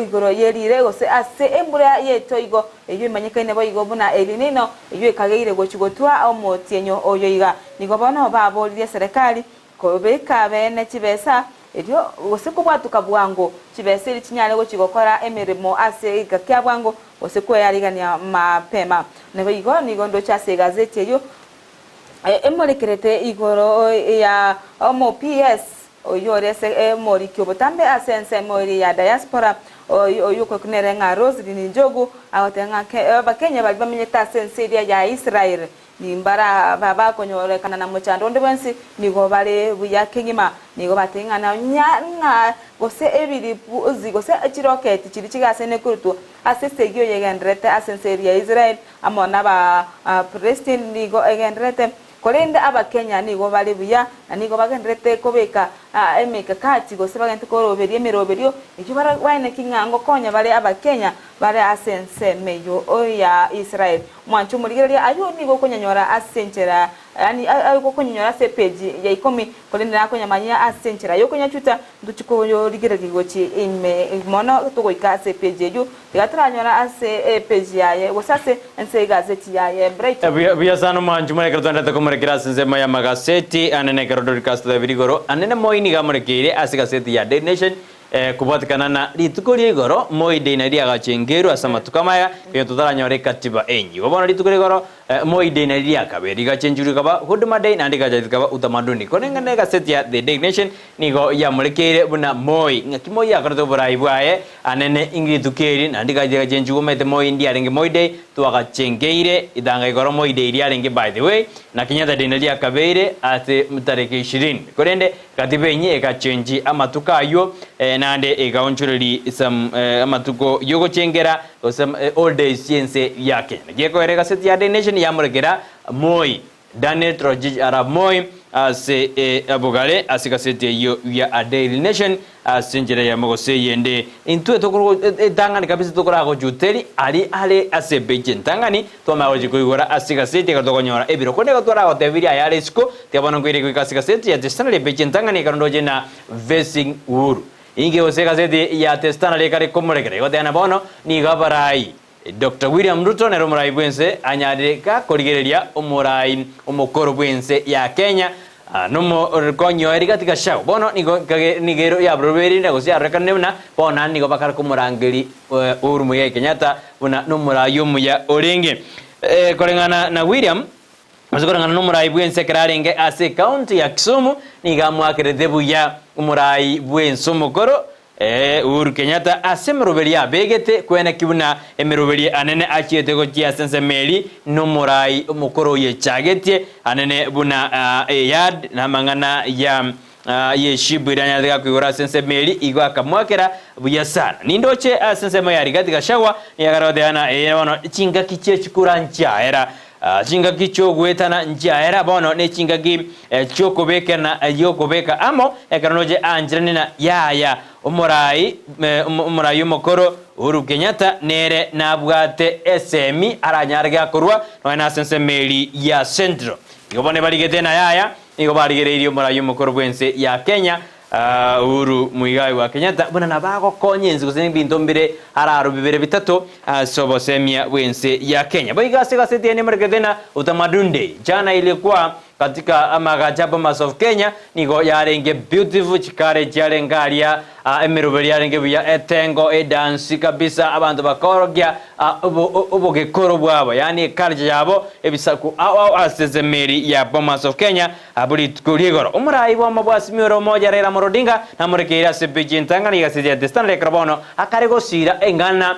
igoro ye rire gose ase embura y'etoigo eyio emanyekaine boigo buna El Nino eyio ekageire gochia gotwa omotienyo oyo iga. Nigo bono baboririe eserekari Kobeka bene chibesa, erio gose kobwatuka bwango chibesa erio chinyare gochia gokora emeremo ase egeka kia bwango, gose kweyarigania mapema. Naboigo nigo ndoche ase egazeti eyio emorekerete igoro ya omo PS oyio ore ase omoriki obotambe ase ensemo eria ya diaspora oyio okorokwa nere ng'a Roselyn Njogu agoteba ng'a abakenya baria bamenyete ase ense eria ya Israel Nimbara bakonyorekana na mochando onde bwensi, nigo bare buya kegima. Nigo bateng'ana nonya ng'a gose ebiripuzi gose chiroketi chiria chigasene korutwa ase esegi oyegendererete ase ense eria ya Israel amo n'Abapalestine nigo egendererete. Korende Abakenya nigo bare buya na nigo bagendererete kobeka emekakati gose bagendererete koroberia emeroberio eyio baeneki ng'a ngokonya bare Abakenya bare ase ensemo eyio ya Israel. Mwanche omorigereria ayio nigo okonyanyora ase enchera, yaani okonyanyora ase epeji ya ikomi, korende nakonyamanyia ase enchera y'okonyachuta, ntochie koyorigereria gochia ime mono togoika ase epeji eyio, tiga toranyora ase epeji yaye gose ase ense egazeti yaye Brighton. Buya buya sana omwanchi more ekero twenderete komorekera ase ensemo y'amagaseti anene ekero Dorcas totebire igoro anene moi nigo amorekeire ase egaseti ya Daily Nation Kobwatekana na rituko ria igoro, Moi Day nario riagachengerwe ase amatuko amaya, ekero totaranyora ekatiba enyigo. Bono rituko ria igoro, Moi Day nario riakabeire rigachenchurwa rikaba Huduma Day naende rigacha rikaba Utamaduni. Koreng'ana negaseti ya The Daily Nation nigo yamorekeire buna Moi, ng'aki Moi akorete oborai bwaye anene inki rituko eri naende rigacha rigachenchigwa omanyete Moi ndiarenge Moi Day twagachengeire itanga igoro Moi Day riarenge by the way na Kenyatta Day nario riakabeire ase tariki ishirini. Korende Katiba enyia egachenchi amatuko ayio, naende egaonchoreria some amatuko y'ogochengera gose old days chi'ense ya Kenya. Naki ekoera egaseti ya Daily Nation yamorekera Moi, Daniel Toroitich arap Moi ase obogare ase egaseti eyio ya Daily Nation ase enchera eyemo gose eyende. Intwe etang'ani kabisa tokoragochuteri aria are ase epeji entang'ani Twamanya gochia koigora ase egaseti ekero tokonyora ebiro. Korende igo twaragotebirie aya are isiko, tiga bono nkoire goika ase egaseti ya The Standard epeji entang'ani ekero ndoche na Facing Uhuru. Inki gose egaseti ya The Standard ekare komorekera egoteba na bono nigo abarai Doctor William Ruto nere omorai bwense anyarire gakorigereria omorai omokoro bwense ya Kenya. Nomokonyi oye Rigathi Gachagua bono nigo nigo ero yarobereire gose yarorekanire buna bono naende nigo bakare komorangeria Uhuru Muigai Kenyatta buna nomorai omuya orenge. Koreng'ana na William gose koreng'ana nomorai bwense ekero arenge ase ecounty ya Kisumu nigo amoakerete buya omorai bwense omokoro Ee, Uhuru Kenyatta ase emeroberio abegete kweneki buna emeroberio anene achiete gochia ase ensemo eri nomorai omokoro oyechagetie anene buna eyard na amang'ana ya yeshibu eria anyarete gakoigora ase ensemo eri igo akamoakera buya sana. Nindoche ase ensemo ya Rigathi Gachagua nigo akare goteba ng'a ee bono chingaki chie chikura nchiaera Chingaki chi'ogoetana nchiaera bono ne chingaki chi'okobekana gi'okobeka amo, ekero noche aancherane na yaya. Omorai omorai omokoro Uhuru Kenyatta nere nabwate esemi aranyare gakorwa nonya nase ensemo eri ya Central. Igo bono ebarigete na yaya nigo barigereirie omorai omokoro bw'ense ya Kenya Uhuru Muigai wa Kenyatta buna nabagokonya ense gose ebinto mbire araro bibere bitato ase obosemia bw'ense ya Kenya. Boigo ase egaseti eye nemorekete na Utamaduni Day jana ilikuwa katika amagacho a Bomas of Kenya nigo yarenge beautiful chikare chiarenge aria emeroberi yarenge buya etengo edansi kabisa abanto bakorokia obogekoro bwabo yaani eculture yabo ebisaku ao ao ase ensemo ya Bomas of Kenya Abwo rituko ri'igoro omoraai bw'omo bw'Azimio Omoja Raila Amolo Odinga namorekeire ase epeji entang'ani y'egaseti ya The Standard ekero bono akare gosiira eng'ana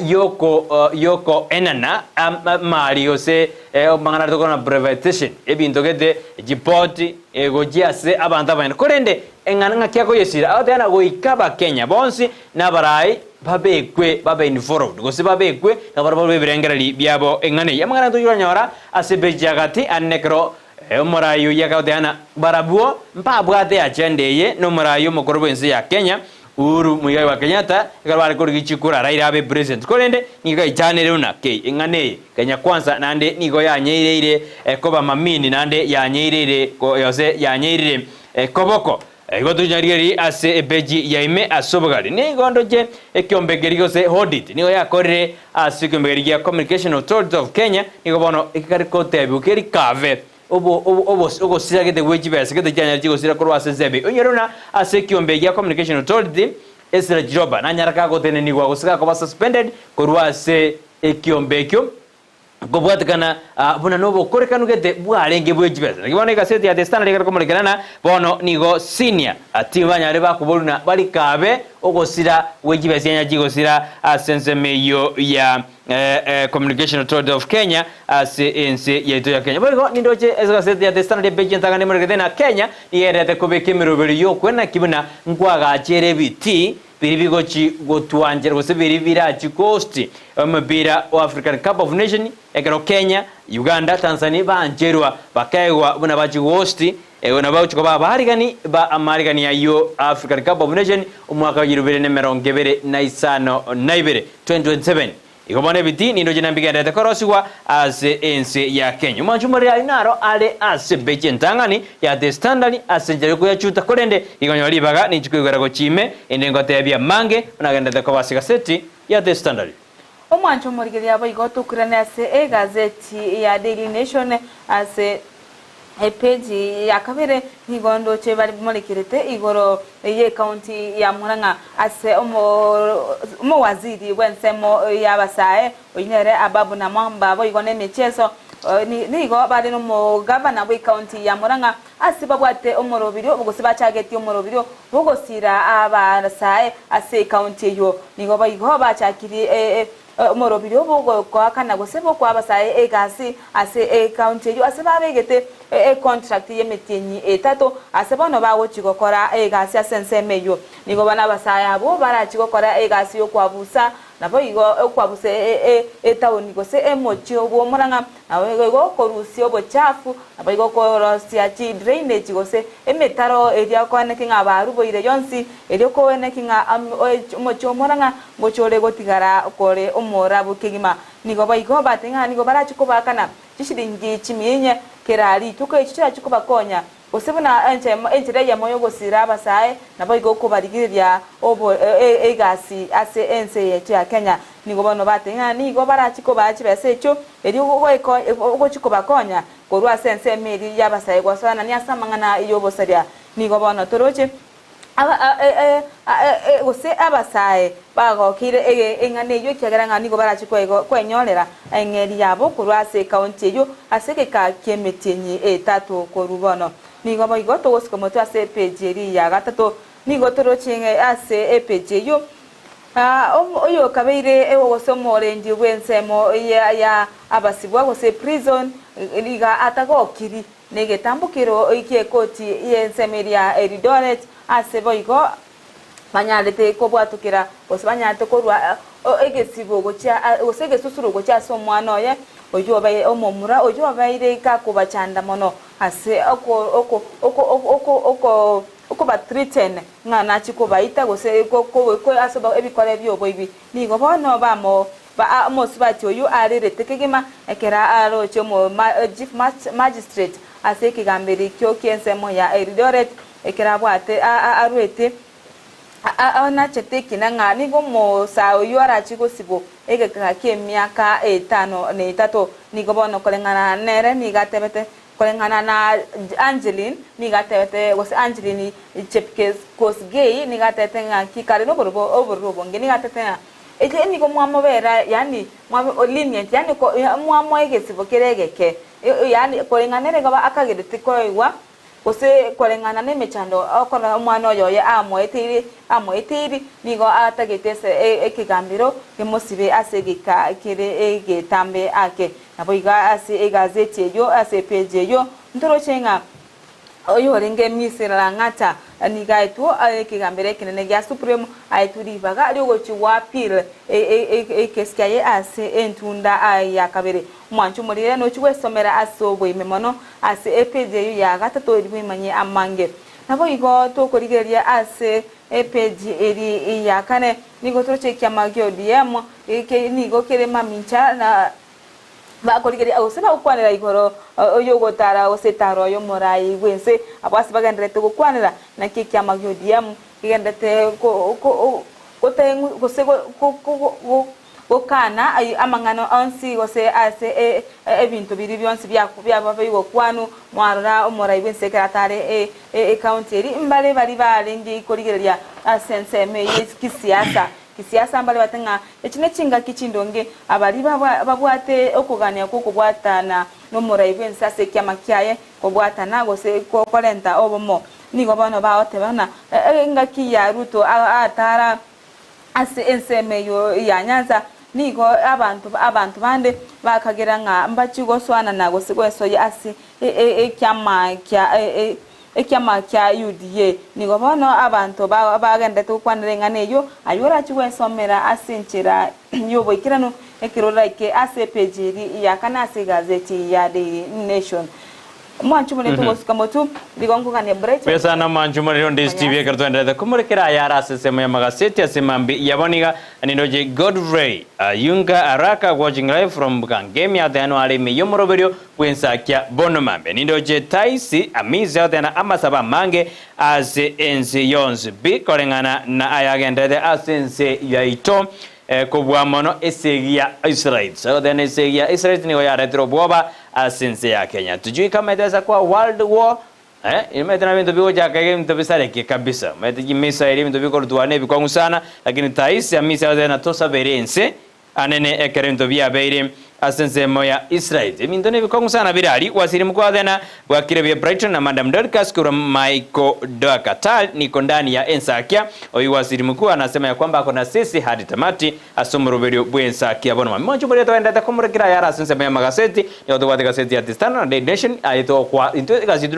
y'oko y'okoenana amari gose amang'ana aria tokora na privatisation ebinto gete chipoti gochia ase abanto abanyene. Korende eng'ana ng'aki akoyesiira agoteba ng'a goika abakenya bonsi na abaraai babekwe babe involved gose babekwe nabarabwo ebirengererio biabo eng'ana eyio. Amang'ana aya tochia ase epeji ya gati ande nekero Omoraai oyio akagoteba ng'a barabwo mbabwate agenda eye nomoraai omokoro bw'ense ya Kenya, Uhuru Muigai wa Kenyatta, ekero bare korigia chikura Raila abe president. Korende nigo gaichanire buna kei eng'ana eye Kenya Kwanza naende nigo yanyeireire koba mamini naende yanyeireire gose yanyeirire koboko. Igo tocharigererie ase epeji ya ime ase obogari. Nigo ndoche ekiombe keria gose audit nigo yakorire ase ekiombe keria gia Communication Authority of Kenya, nigo bono ekare kotebiwa keri kave obo obo ogosira gete gwe chibesa gete chianyare chigosira korwa ase ensemo eye. Onyore buna ase ekiombe gia Communication Authority Ezra Chiloba nanyare kagotenenigwa gose gakoba suspended korwa ase ekiombe ekio. Kobwatekana buna nobokorekanu gete bwarenge bwe chibesa. Naki bono egaseti ya The Standard ekero komorekera na bono nigo senior team banyare bakoborwa na barikabe ogosira gwe chibesa chianya chigosira ase ensemo eyio ya Communication Authority of Kenya ase ense yaito ya Kenya. Boigo nindoche ase egaseti ya The Standard epeji entang'ani emorekete na Kenya nigo egendererete kobeka emeroberio y'okwenaki buna nkwagachere ebitii Biria bigochi gotwanchera gose biria birachi kohost omopira o African Cup of Nation ekero Kenya, Uganda, Tanzania baancherwa bakaegwa buna bachi gohost nabo bagochi koba abaarigani ba amaarigani ayio African Cup of Nation omwaka wa 2026, 2027. Igo bono ebitii nindoche nambigendererete korosigwa ase ense ya Kenya. Omwancho omorere ayio naro are ase ebechi entang'ani ya The Standard ase enchera y'okoyachuta, korende rigonyora ribaga ninche koigwera gochia ime, inde ngoteebie amange buna agendererete koba ase egaseti ya The Standard. Omwancho omorigereria boigo tokwirane ase egazeti ya Daily Nation ase Epeji ya kabere nigo ndoche bamorekerete igoro y'ecounty ya Murang'a ase omowaziri bw'ensemo y'abasae oyio nere Ababu Namwamba boigo n'emechieso nigo bare nomogavana bw'ecounty ya Murang'a ase babwate omoroberio gose bachagetie omoroberio bw'ogosira abasae ase ecounty eyio nigo boigo bachakirie Omorobiri obo ogoakana gose bokoa abasae egasi ase ecounty eyio ase babegete econtract y'emetienyi etato ase bono bagochi gokora egasi ase ensemo eyio. Nigo bono abasae abwo barachi gokora egasi y'okwabusa naboigo okwabusa etaoni gose emochie bw'omorang'a naboigo korusia obochafu naboigo korosia chidrainage gose emetaro eria koeneki ng'a baruboire yonsi erio koeneki ng'a omochie omorang'a Ngochia ore gotigara kore omorabu kegima. Nigo boigo batebie ng'a nigo barachie kobaakana chishilingi chimia inye kera rituko, echio chirachie kobakonya, gose buna enchera eyemo y'ogosira abasae, naboigo kobarigereria obo egasi ase ense yaito ya Kenya. Nigo bono batebie ng'a nigo barachie kobaa chibesa echio erio gochia kobakonya. Korwa ase ensemo eria y'abasae gosoanania ase amang'ana y'obosaria, nigo bono toroche gose abasae bagokeire eng'ana eyio, ekiagera ng'a nigo barache kwenyorera eng'eria yabo korwa ase ekaunti eyio ase egeka ki'emetienyi etato korwa bono. Nigo boigo togosika motwe ase epeji eria ya gatato, nigo toroche ng'a ase epeji eyio Oyokabeire gose omorendi bw'ensemo ya abasibwa gose prison iga atagokiri negetambokero gi'ekoti y'ensemo eria Eldoret ase boigo banyarete kobwatokera gose banyarete korwa egesibo gochia gose egesusuro gochia ase omwana oye oyio obeire omomura oyio obeire gakobachanda mono ase oko oko oko oko Okobathreaten ng'a nachie kobaita gose ase ebikora bi'oboibi. Nigo bono bamo omosubati oyio arerete kegima ekero aroche chief magistrate ase ekegambero ekio ki'ensemo ya Eldoret ekero abwate arwete anachete ekina ng'a nigo omosae oyio arachie gosibwa egeka ki'emiaka etano na etato. Nigo bono koreng'ana nere nigo atebete Koreng'ana na Angeline nigo atebete gose Angeline Chepkosgei nigo atebete ng'a ki kare nobororo obororo obonge nigo atebete ng'a eke nigo mwamobera yaani lenient yaani mwamoa egesibo kere egeke yaani koreng'ana nere igo akagerete koigwa gose koreng'ana na emechando okorora omwana oyo oye amoeteire amoeteiri nigo atagete ase ekegambero kemosibe ase egeka kere egetambe ake. Naboigo ase egazeti eyio, ase epeji eyio, ntoroche ng'a oyorenge Misiri Lang'ata nigo aetwe ekegambero ekenene gia Supreme, aetwe ribaga riogochia goappeal ekesi kiaye ase entunda ya kabere. Omwancho omorire nochia gwesomera ase oboime mono ase epeji eyio ya gatato erio bwemanyie amange. Naboigo tokorigereria ase epeji eri ya kane, nigo toroche ekiama gia ODM nigo kere mamincha na Bakorigereria gose bagokwanera igoro y'ogotara gose etaro y'omorai bw'ense, abwo ase bagendererete gokwanera, naki ekiama gi'ODM kegendererete gose gokana amang'ana onsi gose ase ebinto biria bionsi biaba bigokwanwa. Mwarora omorai bw'ense ekero atare ecounty eria, mbare baria barenge korigereria ase ensemo eye kisiasa. Kisiasa mbare bate ng'a echi nechingaki chindonge, abaria babwate okogania gw'okobwatana nomorai bw'ense ase ekiama kiaye, kobwatana gose korenta obomo. Nigo bono bagoteba ng'a engaki ya Ruto atara ase ensemo eyio ya Nyanza, nigo abanto abanto bande bakagera ng'a mbachie gosoanana gose gwesoyia ase ekiama kia Ekiama kia UDA. Nigo bono abanto bagenderete gokwanera eng'ana eyio, ayio orachie gwesomera ase enchera y'oboikeranu ekero oraike ase epeji eria ya kane ase egazeti ya Daily Nation. Mwanche omorente ogosuka motu, nigo nkogania Brighton. Buya sana mwanche omorere onde Steve ekero twenderete komorekera ayare ase ensemo y'amagaseti ase mambi yabo niga nindoche Godfrey Ayunga Araka watching live from Kangemi ateanwa are ime y'omoroberio bw'ensakia bono mambia nindoche Taisi Amisi agotena amasabo amange ase ense yonsi pi koreng'ana na ayagenderete ase ense yaito kobua mono esegi ya Israels. Agotena esegi ya Israels nigo yaretire obwoba ase ense ya Kenya. Tujui kama etesa kwa world war omanyete na ebinto bigochaka iga ebinto bisareke kabisa. Omanyete chimisairi ebinto bikorutwa nebikong'u sana lakini Taisi Amisi agotena tosabere ense Anene ekero ebinto biabeire ase ensemo ya Israel. Ebinto nebikong'u sana bire aria gwasire mokwathana bwakire bia Brighton na Madam Dorcas korwa Michael Dakatal niko ndani ya ensakia. Oyio gwasiri mkuu anasema ya kwamba ako na sisi hadi tamati ase omoroberio bw'ensakia bono mami mwancho moria toenderete komorekera ayare ase ensemo y'amagaseti nigo tobwate egaseti ya The Standard na Daily Nation aye togokwa intwe egasi yaito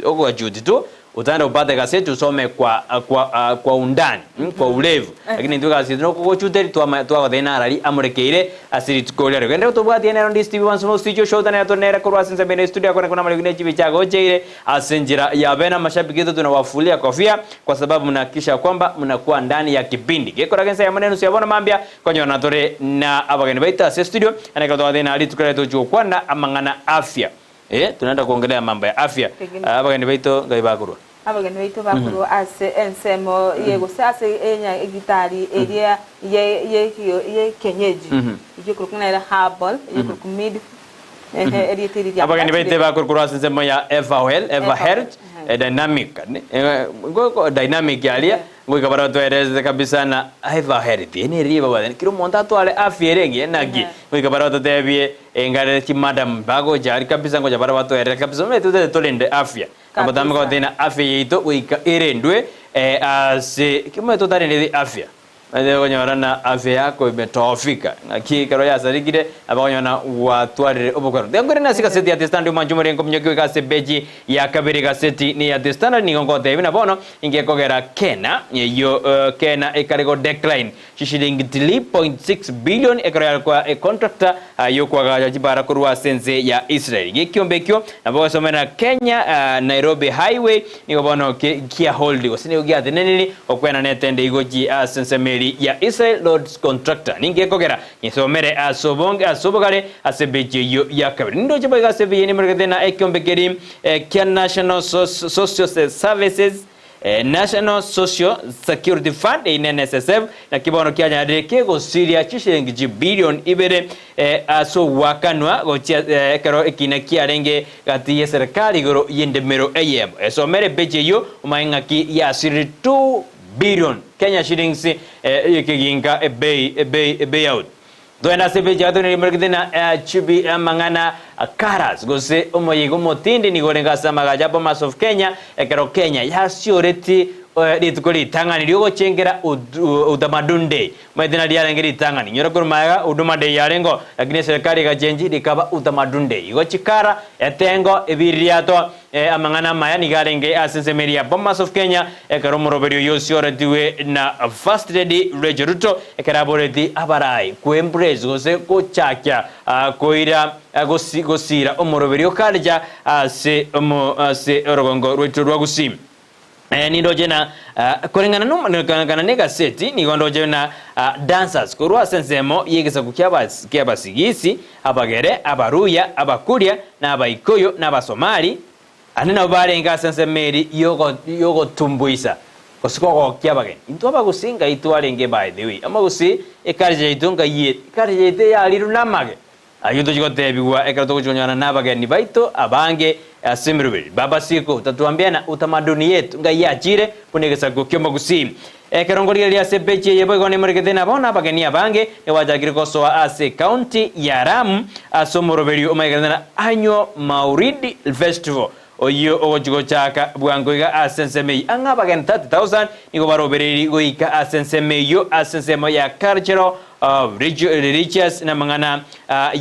nokoyachuti tu Utaenda upate egazeti usome kwa kwa kwa undani kwa urefu lakini intwe egasi yaito nokogochuteri twama twagotebia narari amorekeire ase rituko riaria. Genda tobwatie nero ndi Steve once more studio show tane tore nere korwa ase ensemo ere studio akone kona amariogi ne chibicha agocheire ase enchera ya bene amashabiki yetu tunawafulia kofia kwa sababu mnahakikisha kwamba mnakuwa ndani ya kipindi gekoraga ensa yamo na enusu ya bono mambia konyora tore na abageni baito ase studio naende ekero twagotebia nari rituko riaria togochia gokwana amang'ana afya. Eh, tunaenda kuongelea mambo ya afya. Pengine. Ah, abageni baito ngai bakorwa. Abageni baito bakorwa ase ensemo ye gose ase enya egitari eria ye ye ye kienyeji. Eyio ekorokwa nere herbal, eyio ekorokwa mid Ehe, erieta eri ria Abageni baito Mugati. bakorwa korwa ase ensemo ya Everwell, Ever Health, Dynamic, Dynamic aria, ngoika bare batoerese kabisa na Ever Health, eye nere ribaga bwane, kera omonto atware afya ere engiya naki, ngoika bare batotebie engare chimadam bagocha aria kabisa ngocha bare batoerere kabisa, omanyete totagete torende afya, na botambe Kabisa. goteba ng'a afya yaito goika erendwe ase, omanyete totarendeti afya. Naende okonyora na afya yako imetoofika, ng'aki ekero yasarigire, nabo okonyora na gwatwarire obokwero. Tiga nkoirane ase egaseti ya The Standard omwanche omorenge omonyoki goika ase epeji ya kabere egaseti ne ya The Standard nigo ngotebia buna bono inki gekogera Kena eyio Kena ekare go decline chishilingi 3.6 billion ekero yare koa econtractor yokoagacha chibara korwa ase ense ya Israel. Gekiombe ekio nabo ogosomera Kenya Nairobi Highway Nigo bono kia hold gose nigo giateneniri gokwana netende igochie ase ensemo eria ya Israel Roads Contractor. Ninki gekogera nyesomere ase obonge ase obogare ase ebechi eyio ya kabere. Nindoche boigo ase ebieni moregete na ekiombe keria kia National Social Services National Social Security Fund eyio ne NSSF naki bono kianyarire kegosiria chishilingi chibilion ibere ase ogoakanwa gochia ekero ekina kiarenge Gati y'eserekari igoro y'endemero eyemo. Esomere epeji eyio omanye ng'aki yasirire 2 billion Kenya shillings y'ekeginka ebei ebei ebayout. Togende ase epeji ya gatato nigo emorekete na chibi amang'ana Karas gose omoyega omotindi nigo orenge ase amagacho a Bomas of Kenya ekero Kenya yasioreti rituko ritang'ani riogochengera Utamaduni Day. Omanyete nari riarenge ritang'ani, inyora korwa magega Huduma Day yarengeo, lakini eserekari egachenchi rikaba Utamaduni Day. Igo chikara, etengo, ebiririato, amang'ana amaya nigo arenge ase ensemo eria ya Bomas of Kenya ekero omoroberi oyio osioretigwe na First Lady Rachel Ruto ekero aboreti abarai koembrace gose gochakia koira gosira omoroberi o culture ase ase orogongo rwaito rwa Gusii. Nindoche na koreng'ana koreng'ana negaseti nigo ndoche na dancers korwa ase ensemo y'egesaku ki'Abasigisi, Abagere, Abaruya, Abakuria, na Abaikoyo, na Abasomali, ande nabo barenge ase ensemo eri y'ogotumbuisa gose kogokia abageni. Intwe Abagusii ngai twarenge by the way, Amagusii eculture yaito ngai ere, eculture yaito eyarirwe namage. Ayio tochia gotebigwa ekero togochia konyora nabageni baito abange ase emeroberi. Baba Siko, tatuambia na utamaduni yetu ngai yachire buna egesaku ki'omogusii. Ekero nkorigereria ase epeji eye boigo nemoregete na bono abageni abange nigo bachakire gosoa ase ecounty ya Lamu ase omoroberio omanyekanete na Annual Maulidi Festival oyio ogochia gochaka bwango iga ase ensemo eyio. Ang'e abageni 30,000 nigo barobereiri goika ase ensemo eyio ase ensemo ya cultural Religious namang'ana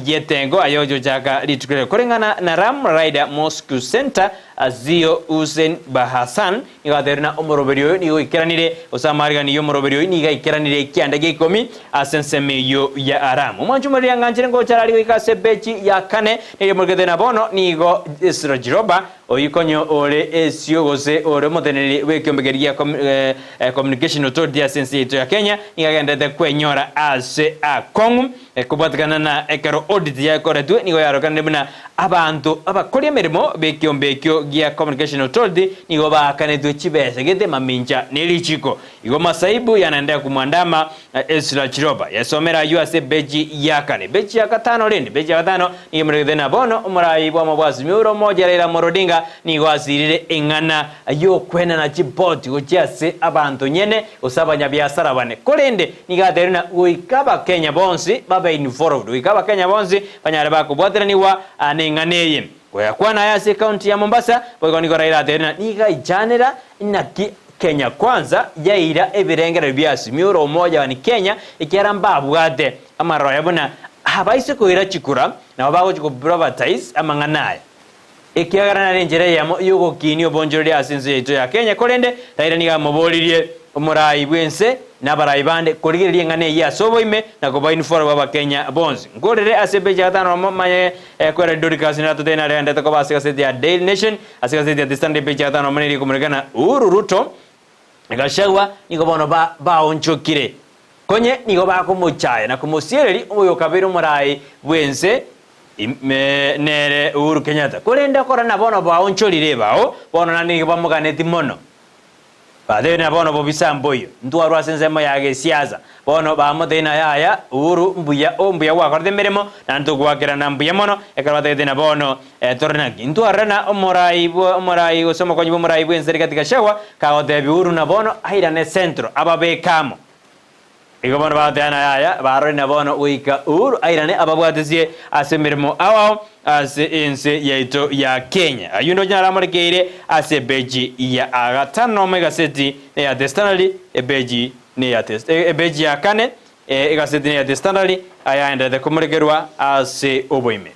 y'etengo aya ogochaka rituko riria. Koreng'ana na Ram Rider Mosque Centre, Azio Hussein Bahasan nigo atebirie na omoroberi oyo nigo oikeranire gose amaariganio y'omoroberi oyo nigo aikeranire ekianda gia ikomi ase ensemo eyio ya Aram. Omwancho omoriri anganchire ngocha arari goika ase epeji ya kane neria omorikete na bono nigo Ezra Jiroba Oyio konya ore esio gose ore omoteneneri bw'ekiombe keria gia Communication Authority ase ense yaito ya Kenya nigo agenderete kwenyora ase akong'u kobwatekana na ekero audit yakoretwe nigo yarokanire buna abanto abakori emeremo b'ekiombe ekio gia Communication Authority nigo baakanetwe chibesa gete mamincha ne richiko. Igo masaibu yanaendea komwandama Ezra Chiroba yasomera ayio ase ebeji ya kane. Ebeji ya gatano rende, ebeji ya gatano nigo emoregete na bono omorai bw'amabwe Azimio ore omoja Raila Amolo Odinga nigo asirire eng'ana y'okwenana chiboti gochia ase abanto nyene gose abanyabiasara bane. Korende nigo atebirie ng'a goika abakenya bonsi babe involved, goika abakenya bonsi banyare bakobwateranigwa neng'ana eye. Koyakwana aya ase ecounty ya Mombasa, boigo nigo Raila atebirie ng'a nigo aichanera inaki Kenya Kwanza yaira ebirengererio bia Azimio la Umoja One Kenya ekiagera mbabwate amaroya buna abaise koira chikura nabo bagochia ko privatize amang'ana aya ekiagera nare enchera eyemo yogokinia obonchoreria ase ense yaito ya Kenya korende Raila nigo amoboririe omorai bwense na abarai bande korigereria eng'ana eyio ase oboime na koba inform abakenya bonsi. Nkorere ase epeji ya gatano nomo manye kwera Dorcas natotebi nare agendete koba ase egaseti ya Daily Nation Ase egaseti ya The Standard epeji ya gatano nomo neri ekomorekana Uhuru Ruto na Gachagua nigo bono baonchokire konye nigo bakomochaya na komosiereria oyo okabeire omorai bw'ense nere Uhuru Kenyatta. Korende okora na bono baonchorire ebao bono naende nigo bamoganeti mono. Batebire na bono bobisa mboiyo, ntwarwe ase ensemo ya gesiasa. Bono bamotebia na yaya, Uhuru mbuya o mbuya gwakorete emeremo, naende togoakerana mbuya mono, ekero batebete na bono tore naki. Ntwarire na omorai bwa omorai gose omokonyi bw'omorai bw'ense Rigathi Gachagua kagotebia Uhuru na bono airane Central ababeke amo. Igo bono bagoteba na yaya, barore na bono goika Uhuru airane ababwatesie ase emeremo ao ao ase ense yaito ya Kenya. Ayio ndoche naramorekeire ase epeji ya gatano amo egaseti neya The Standard, epeji neya The epeji ya kane egaseti neya The Standard ayaenderete komorekerwa ase oboime.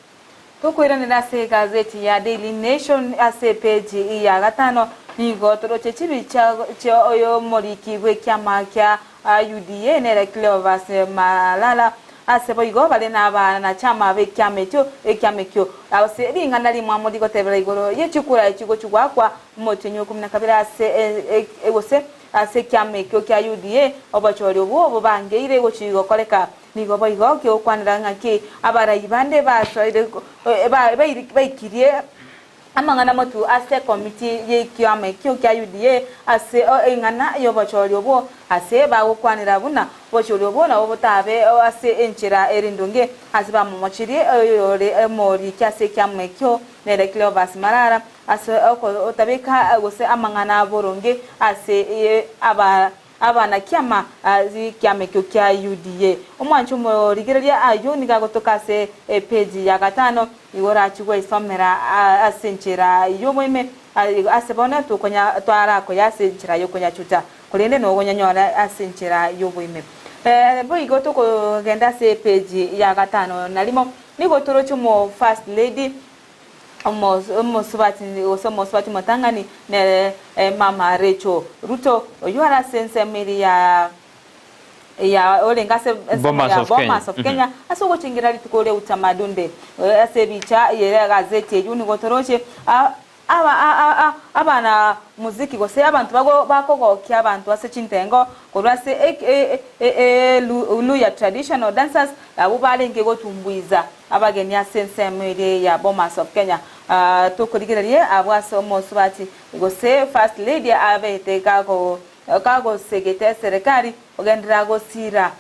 Tokoiranera ase egazeti ya Daily Nation ase epeji ya gatano, nigo toroche chibicha chia oyomoriki bw'ekiama kia UDA nere Cleophas Malala ase boigo bare nabanachama b'ekiama ekio ekiama ekio ase ring'ana rimwamu rigotebera igoro ye chikura chigochia goakwa omotienyi o ikomi na kabere ase gose ase ekiama ekio kia UDA obochori obwo bobangeire gochia gokoreka Nigo boigo kegokwanera ng'aki abarai bande basoire baikirie amang'ana motu ase ekomiti y'ekiama ekio kia UDA ase eng'ana y'obochori obwo ase bagokwanera buna obochori obwo nabo botabe ase enchera ere endonge ase bamomochirie oyore omoriki ase ekiama ekio nere Cleophas Malala ase okotabeka gose amang'ana boronge ase aba Abanakiama kiama ekio kia UDA. Omwancho omorigereria ayio nigo agotoka ase epeji ya gatano, igo orachie gweisomera ase enchera y'oboime ase bono tokonya twarakoya ase enchera y'okonyachuta, korende nogonyanyora ase enchera y'oboime. Boigo tokogenda ase epeji ya gatano na rimo, nigo toroche omo first lady Omosubati gose omosubati omotang'ani nere mama Rachel Ruto, oyio are ase ensemo eria ya ya orenge ase ensemo ya Bomas of Kenya ase ogochengera rituko ria Utamaduni Day. Ase ebicha ere egazeti eyio nigo toroche aba abana muziki gose abanto bakogokia abanto ase chintengo korwa ase Luhya Traditional Dancers abwo barenge gotumbuiza Abageni ase ensemo eria ya Bomas of Kenya tokorigererie abwo ase omosubati gose First Lady abete kagosegete eserekari kogenderera gosira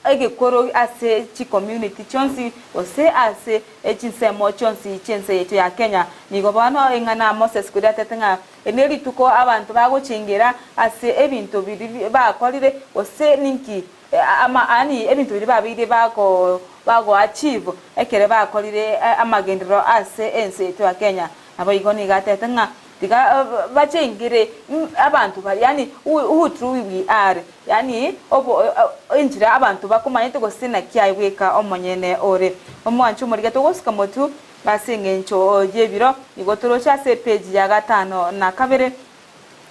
egekoro ase chicommunity chionsi gose ase chinsemo chionsi chiense yaito ya Kenya. Nigo bono eng'ana Moses Kuria atete ng'a eri nerituko abanto bagochengera ase ebinto biria bakorire gose ninki Yaani ebinto biria babeire bago achieve ekere bakorire amagenderero ase ense yaito ya Kenya. Naboigo nigo atebete ng'a tiga bachengere abanto baria yaani who truly we are yaani enchera abanto bakomanyete gose naki aye bweka omonyene ore. Omwancho omorige togosuka motwe ase eng'encho y'ebiro nigo toroche ase epage ya gatano na kabere.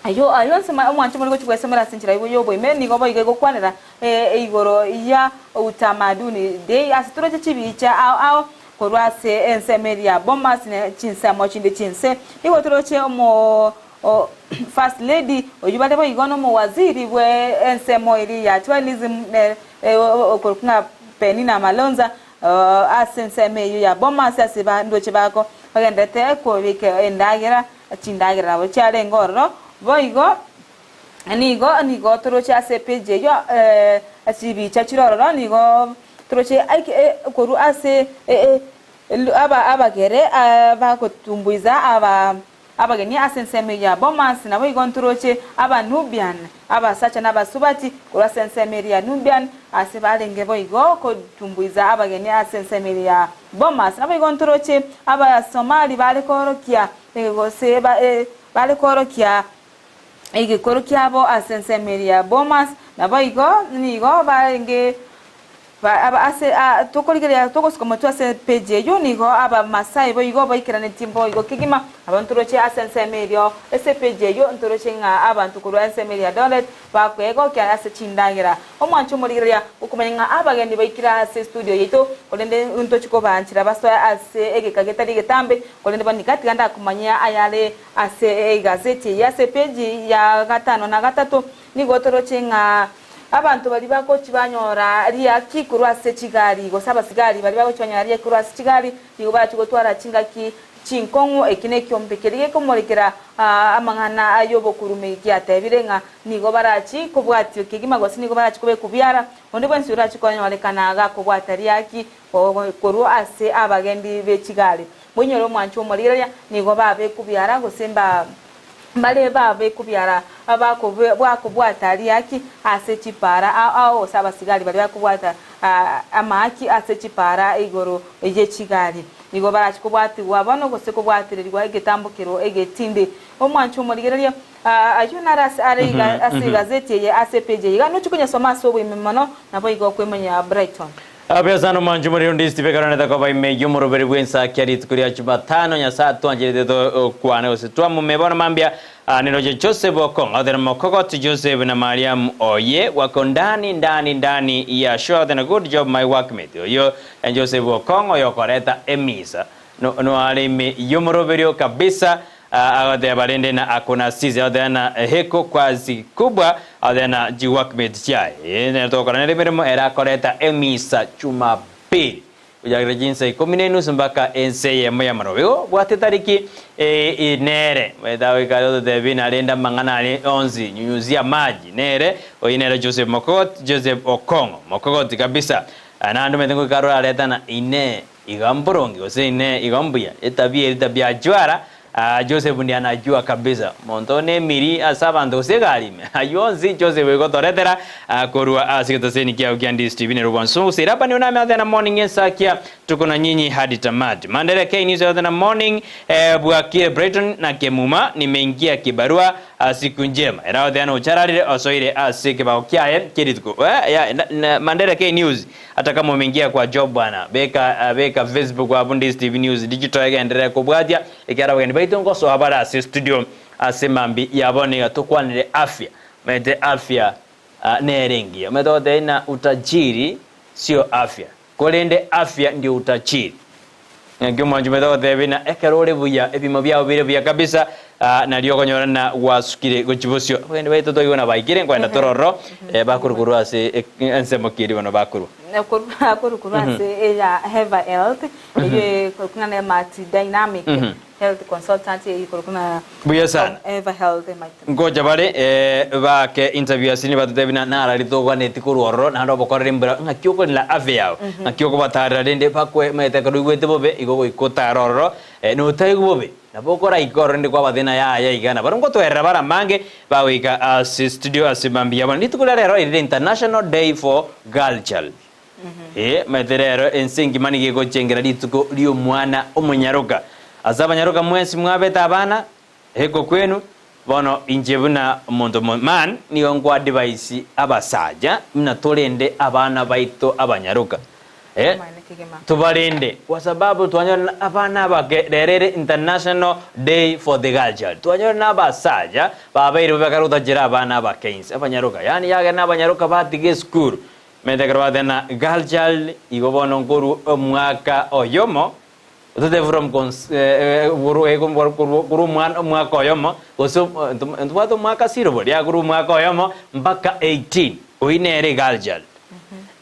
Ayio ayio onsi omwancho more gochia gwesomera ase enchera y'oboime nigo boigo egokwanera igoro ya Utamaduni Day ase toroche chibicha ao ao korwa ase ensemo eria ya Bomas ne chinsemo chinde chi'ense. Nigo toroche omo First Lady oyio bare boigo nomowaziri bwe ensemo eria ya Tourism ne okorokwa ng'a Penina Malonza ase ensemo eyio ya Bomas ase ndoche bako bagenderete kobeka endagera Chindagera nabo chiarenge ororo, boigo nigo nigo toroche ase epeji eyio chibicha chire ororo, nigo toroche korwa ase abagere bagotumbuiza abageni ase ensemo eyio ya Bomas, naboigo ntoroche Abanubian, abasacha na abasubati, korwa ase ensemo eria ya Nubian, ase barenge boigo kotumbuiza abageni ase ensemo eria ya Bomas. Naboigo ntoroche Abasomali bare koorokia gose bare koorokia egekoro kiabo ase ensemo eria ya Bomas, naboigo nigo barenge ase tokorigereria togosuka motwe ase epeji eyio nigo Abamasai boigo baikeranetie boigo kegima, aba ntoroche ase ensemo erio ase epeji eyio ntoroche ng'a abanto korwa ensemo eria ya Eldoret Bakwegokia ase chindagera. Omwancho omorigereria okomanya ng'a abageni baikire ase estudio yaito, korende ntochi kobaanchera basoe ase egeka getari egetambe, korende bono iga tiga ndakomanyia ayare ase egazeti eye ase epeji ya gatano na gatato. Nigo toroche ng'a abanto baria bagochi banyora riaki korwa ase chigari, gose abasigari baria bagochi banyora riaki korwa ase chigari, nigo barachi gotwara chingaki. chinkong'u. Eki nekiombe keria gekomorekera amang'ana y'obokurumi giatebire ng'a nigo barachi kobwatio kegima gose nigo barachi kobekwa biara. Onde bwensi orachi konyorekana gakobwata riaki korwa ase abagendi be chigari. Moinyore omwancho omorigereria, nigo babekwa biara gose mba mbare babekwa biara bakobwata riaki ase chipaara ao ao gose abasigari baria bakobwata amaaki ase chipaara igoro ye chigari. Nigo barache kobwatigwa bono gose kobwatererigwa egetambokero egetindi. Omwancho omorigereria, ayio naro ase are iga ase egazeti eye ase epeji eye iga nochie konyasoma ase oboime mono naboigo okwemanya Brighton. Abeasano mwanche omorero ndisiti bekaranete koba ime y'omoroberi bw'ensakia rituko ria Jumatano Nyasae atwancherete tokwane gose twamume bono mambia niroche Joseph Okong'o othere mokogoti Joseph na Mariamu oye wako ndani ndani ndani ya show then good job my workmate oyo Joseph Okong'o oyokoreta emisa no noare ime y'omoroberio kabisa Agoteba rende na akuna sisi agoteba na heko kwazi kubwa agoteba na chiworkmate chiaye nere togokora nere emeremo ere akoreta emisa chumapili gochakera chinsa ikomi na enusu mpaka ense eyemo y'amarobe igo bwate tariki nere omanyete agoika aria ototebie narende amang'ana aria onsi nyunyuzia maji nere oyio nere Joseph Mokogoti Joseph Okong'o Mokogoti kabisa naende omanyete ngoika arore aretana inee Iga mboronge gose inee igo mbuya etabia eri tabia ajwara aah Joseph ndi anajua kabisa omonto one emiri ase abanto gose egari ime aywo onsi Joseph egotoretera korwa ase egetoseni kiao kia Ndisi TV nero bwansu gose Labani oname Athena morning ensakia tuko na nyinyi hadi tamati Mandere K news Athena morning eh, bwakire Brighton na Kemuma nimeingia kibarua siku njema era Athena ochararire osoire ase ekebago kiaye kerituko eh, ya, na, na, Mandere K news Ata kama umeingia kwa job bwana, beka beka Facebook abwo Ndisi TV News Digital egenderere kobwatia, ekiagera abageni baito ngosoa bare ase studio ase mambia ya bono iga tokwanere afya. Omanyete afya nere engiya. Omanyete ogoteba ng'a utajiri sio afya, korende afya ndio utajiri. Naki omwanchi omanyete ogotebia ng'a ekero ore buya, ebimo biao bire buya kabisa, nario okonyora ng'a gwasukire gochia bosio. Abageni baito twaigwa ng'a baikire, nkoenda tore ororo, bakorwa korwa ase ensemo ki eria bono bakorwa? Bakorwa korwa ase eya Heva Health, eyio ekorokwa ng'a ne Multi Dynamic Health Consultant, eyio ekorokwa ng'a Buya sana. Heva Health Multi. Ngocha bare baake interview ase nibatotebie ng'a narari toganeti korwa ororo naende obokorere embura ng'aki okorenda afya yao, ng'aki okobatarera rende bakwe omanyete ekero oigwete bobe igo goika otare ororo notaigwa bobe nabo okoraika ororo rende kwabatebi ng'a yaya iga nabo ngotoerera bare amange bagoika ase studio ase mambia bono. Rituko ria rero erire international day for girl child ee omanyete rero ense engima nigo egochengera rituko ria omwana omonyaroka. Ase abanyaroka mwensi mwabete abana Eko kwenu, bono inche buna omonto man nigo nkoadvise abasacha buna torende abana baito abanyaroka eh, tobarende kwa sababu twanyora na abana abake rero ere international day for the girl child twanyora na abasacha babeire bobe ekero gotachera abana abake inse abanyaroka yaani yagera na abanyaroka batiga esukuru omanyete ekero bateba na girl child igo bono nkorwa omwaka oyomo Ototebie from cons korwa omwana omwaka oyomo gose ntobwate omwaka siro boria korwa omwaka oyomo mpaka 18 oyio nere girl child.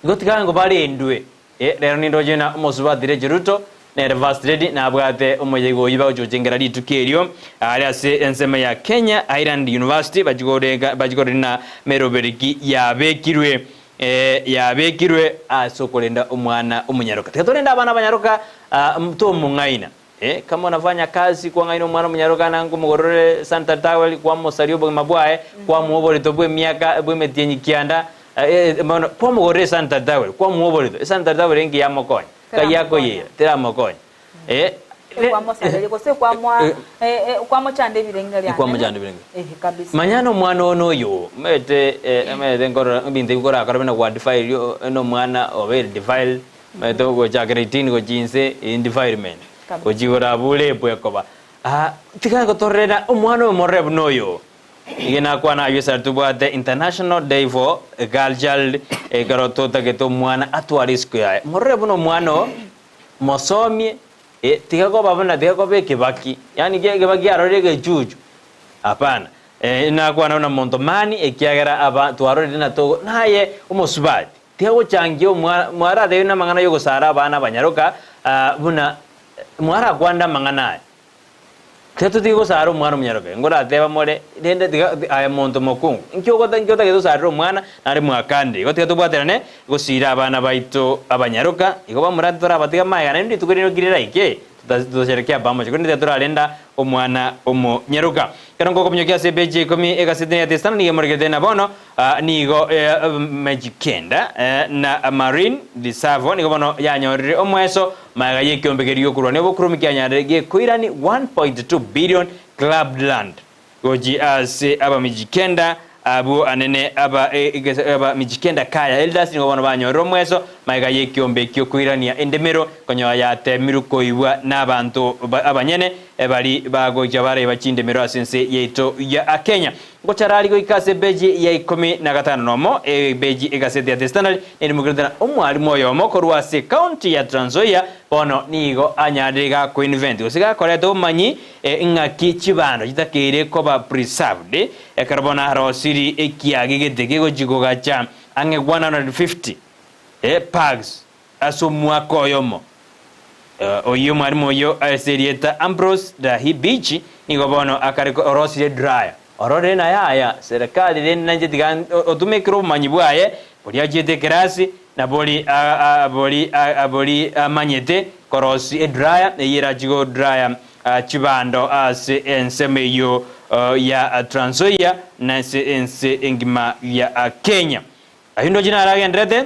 Igo tiga ngo barendwe rero nindoche ng'a omosubati Rachel Ruto nere first lady nabwate omoyega oyio bagochochengera rituko erio aria ase ensemo ya Kenya Highland University bachie koreka bachie korora ng'a meroberi ki yabekirwe. Ee, yabekirwe ase okorenda omwana omonyaroka. Tiga torende abana abanyaroka tomong'aina. Ee, kama unafanya kazi kwang'aina omwana omonyaroka na nkomogorere sanitary towel kwamosaria obogima bwaye kwamoa oborito bw'emiaka bw'emetienyi kianda bono kwamogorera esanitary towel kwamoa oborito esanitary towel enki yamokonya nkai akoyeira teramokonya. Ee, Ekwamosareria gose ekwamoa ekwamochanda ebirengererio anene. Ekwamochanda ebirengererio. Ehe kabisa. Manya nomwana one oyo, omanyete omanyete nkorora ebinto ebi korakore buna gwa defile nomwana obeire defiled, omanyete gochakera 18 gochia inse in defilement, Kabisa. gochia igoro abwo rape ekoba. Tiga gotorera omwana oyo morore buna oyo. Nigo nakwana aywo esare tobwate International Day for Girl Child, ekero totagete omwana atware isiko yaye. Morore buna omwana oo. Mosomie, eh, tiga koba buna tiga koba ekebaki, yaani ki ekebaki arorire egechuchu, hapana. Eh, nakwana buna monto mani ekiagera aba twarorire na togo naye omosubati, tiga gochangia omwa mwaratebiwe namang'ana yogosara abana abanyaroka buna mwarakwanire amang'ana aya. Tiga totige gosara omwana omonyaroke, ngorateba more, rende tiga aye monto mokungu, inki ogota inki otagete osarere omwana nare mwakande? Igo tiga tobwaterane gosiira abana baito abanyaroka, igo bamura titorabatiga magega naende rituko rinde ki riraike, tutasherekea pamoja, korende tiga torarenda omwana omonyaroka. Ekero ngokominyokia ase epeji ya ikomi egaseti ya The Standard nigo emorekerete na bono nigo Mejikenda na Marine Lisavo nigo bono yanyorire omweso Magega y'ekeombe keria gi'okorwania obokurumi kianyarire gekoirani 1.2 billion clubbed land gochia ase abamijikenda abwo anene aba aba Mijikenda Kaya Elders nigo bono banyorire omweso magega y'ekeombe ekio koirania endemero konyora yatemirwe koibwa n'abanto abanyene bari bagocha baraiba chindemero ase ense yaito ya Kenya. Ngochara goika ase epeji ya ikomi na gatano nomo, epeji egaseti ya The Standard nerimokerete na omwalimu oyomo korwa ase county ya Trans Nzoia bono nigo anyarire gakoinvent gose gakoreta obomanyi ng'aki chibando chitakeire koba preserved ekero bono arosiri ekiage gete kegochi kogacha ang'e 150 bags ase omwaka oyomo. Oyio omwalimu oyio ase erieta Ambrose Dahibichi nigo bono akare orosirie dryer. Ororire naye aya, serikali rende nainche tiga otumekere obomanyi bwaye boria achiete ekerasi na bori bori bori amanyete korosia edryer eyio erachie go dryer chibando ase ensemo eyio ya Trans Nzoia na ase ense engima ya Kenya. Ayio ndoche naragenderete,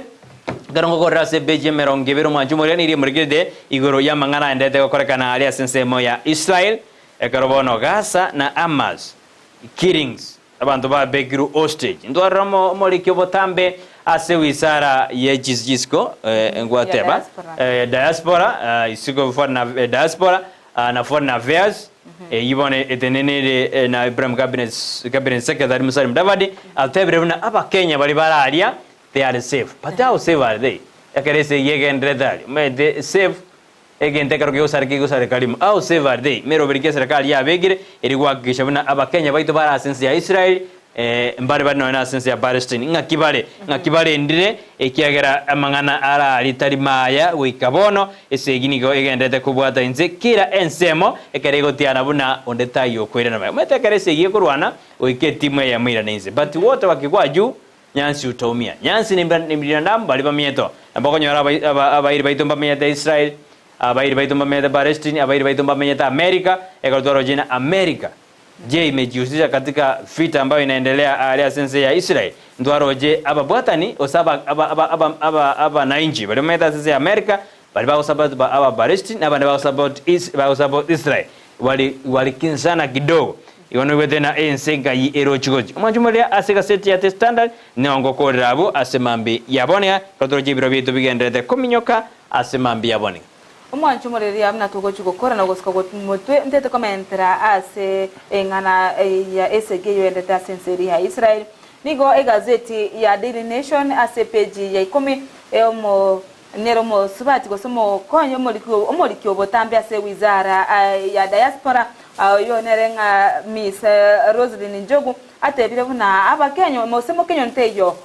ekero ngokorera ase epeji emerongo ebere omwancho omoria nigo riamorekerete igoro y'amang'ana aenderete gokorekana aria ase ensemo ya Israel, ekero bono Gaza na Hamas killings, abanto babekirwe hostage. Ntwarire omoriki obotambe ase wizara ye chisiko ngwateba diaspora, isiko foreign diaspora na foreign affairs eyio bono etenenire na Prime Cabinet Cabinet Secretary Musalia Mudavadi atebire buna abakenya baria bare aria they are safe but how safe are they ekero esegi egenderete aria omanyete safe egento ekero kegosareka kegosareka rimo how safe are they meroberi ki eserekari yabekire eri gohakikisha buna abakenya baito bare ase ense ya Israel Mbare bare nonya nase ense ya Palestine, ng'aki bare, ng'aki barendire, ekiagera amang'ana araaria tari maya goika bono. Esegi nigo egendererete kobwata inse kera ensemo, ekero egotiana buna onde taiyo okoirana magega. Omanyete ekero esegi ekorwana, goika etimu eyemo eirane inse. But wote wakigwa juu, nyansi utaumia. Nyansi ni binadamu baria bamenyete oo. Nabo okonyora abairi baito mbamenyete Israel, abairi baito mbamenyete Palestine, abairi baito mbamenyete America, ekero twaroche ng'a America Je imejihusisha katika vita ambayo inaendelea aaria ase ense ya Israel? Ntwaroche ababwatani gose aba aba aba aba aba abanainchi baria bamenyete ase ense ya America baria bagosupport ba aba Palestine na abande bagosupport is bagosupport Israel wali walikinzana kidogo. Igo noigwete na ense nkai erochi gochia. Omwancho moria ase egaseti ya The Standard nigo ngokoorera abwo ase mambia ya bono iga ekero toroche ebiro biaito bigendererete kominyoka ase mambia ya bono iga. Omwancho omoreria buna togochia gokora na gosika motwe ntete komentera ase eng'ana ya esegi eyoendete ase ense eria ya Israel. Nigo egazeti ya Daily Nation ase epeji ya ikomi omo nere omosubati gose omokonyi omoriki omoriki obotambe ase wizara ya diaspora oyio nere ng'a Miss Roselyn Njogu atebire buna abakenya gose mokenywa nteiyo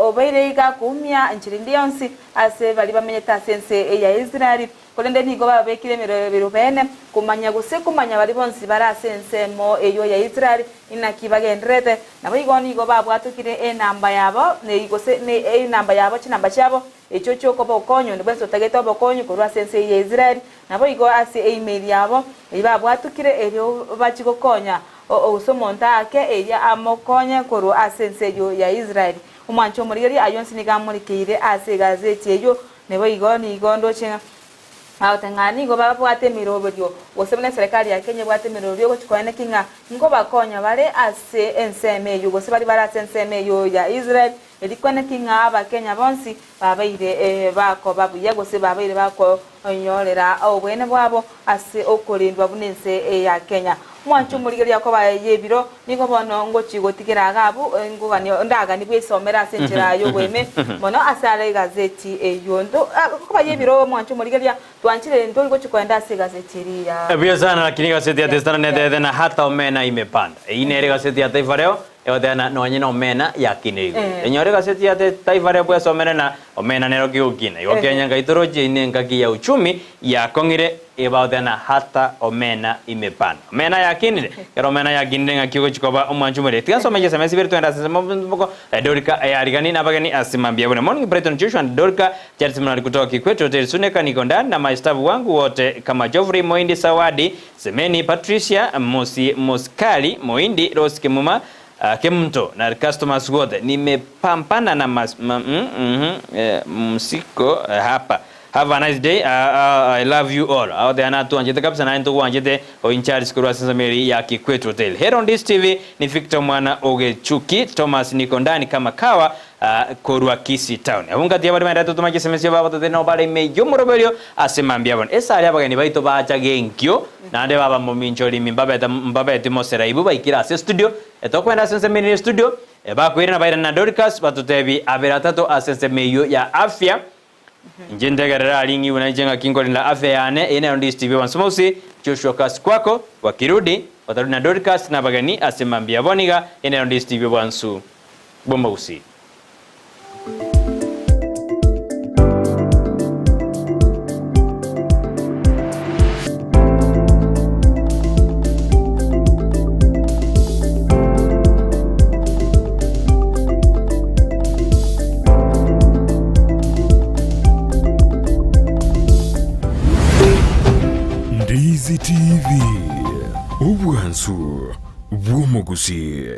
obeire iga koumia enchera ende yonsi Ase baria bamenyete ase ense ya Israeli, korende nigo babekire emerobero bene, komanya gose komanya baria bonsi bare ase ensemo eyio ya Israeli inaki bagendererete. Naboigo nigo babwatokire enamba yabo, gose enamba yabo, chinamba chiabo, echio chiokoba okonya onde bwensi otagete obokonyi korwa ase ense ya Israeli. Naboigo ase eimeri yabo eyio babwatokire, erio bachie gokonya gose omonto aake erio amokonye korwa ase ense eyio ya Israeli. Omwanche omorigereria ayio onsi nigo amorekeire ase egazeti eyio, naboigo nigo ndoche ng'a agote ng'a nigo babwate emeroberio, gose buna eserekari ya Kenya ebwate emeroberio egochia koeneki ng'a nkobakonya bare ase ensemo eyio, gose baria bare ase ensemo eyio ya Israel, erio koeneki ng'a Abakenya bonsi babeire bakoba buya gose babeire bakonyorera oboene bwabo ase okorendwa buna ense ya Kenya. Omwancho omorigereria koba y'ebiro, nigo bono ngochia gotigera iga abwo, ngogania ndaganie bwesomere ase enchera y'oboime mono ase are egazeti eyio. Nto koba y'ebiro omwancho omorigereria, twanchire ntori gochia koenda ase egazeti eria ya Buya sana lakini egazeti ya The Standard netebete na hata omena imepanda. Eyio nere egazeti ya Taifa Leo. Egoteba nonye na omena yakinire igoro. Enyore egaseti ya The Taifa Leo bwesomere na omena nero kegokina. Igo Kenya ngai toroche ine engaki ya uchumi yakong'ire ebagoteba na hata omena imepanda. Omena yakinire. Ekero omena yakinire ng'aki ogochi koba omwanchi omoriri. Tiga nsome chisemi ibere twende ase ensemo moboko Dorika eyarigani nabageni ase mambia buna Morning Brighton Joshua and Dorika Charles Mnari kutoka Kikwete Hotel Suneka niko ndani na my staff wangu wote kama Geoffrey Moindi Sawadi Semeni Patricia Mosi Mosikali Moindi Rose Kemuma uh, Kemto na customers wote nimepampana na mas, ma, mm, mm, eh, msiko eh, hapa have a nice day I love you all aote ana tuanjete kabisa naye ntuguanjete oin Charles korwa ase ensemo ya Kikwete Hotel here on this TV ni Victor mwana Ogechuki Thomas niko ndani kama kawa korwa Kisii Town. Abwo ngati y'abaria baendete gotoma chisemesio babatete nao bare ime y'omoroberio ase mambia bono. Ase aria abageni baito bacha genkio, naende baba momincha orimi mbabete mbabeti moseraibu baikire ase estudio, etokwenda ase ensemo ere y'estudio, bakoirana bairane na Dorcas batotebi abere atato ase ensemo eyio ya afya. Inche ntegerere aria ing'igwe nainche ng'aki nkorinda afya yane, eye nero ndistv Abanso Mausi, Joshua Kasi Kwako, Wakirudi, batarudi na Dorcas na abageni ase mambia bono iga, eye nero ndistv Obwansu. Bw'omogusii. Ndizi TV, obwansu bw'omogusii.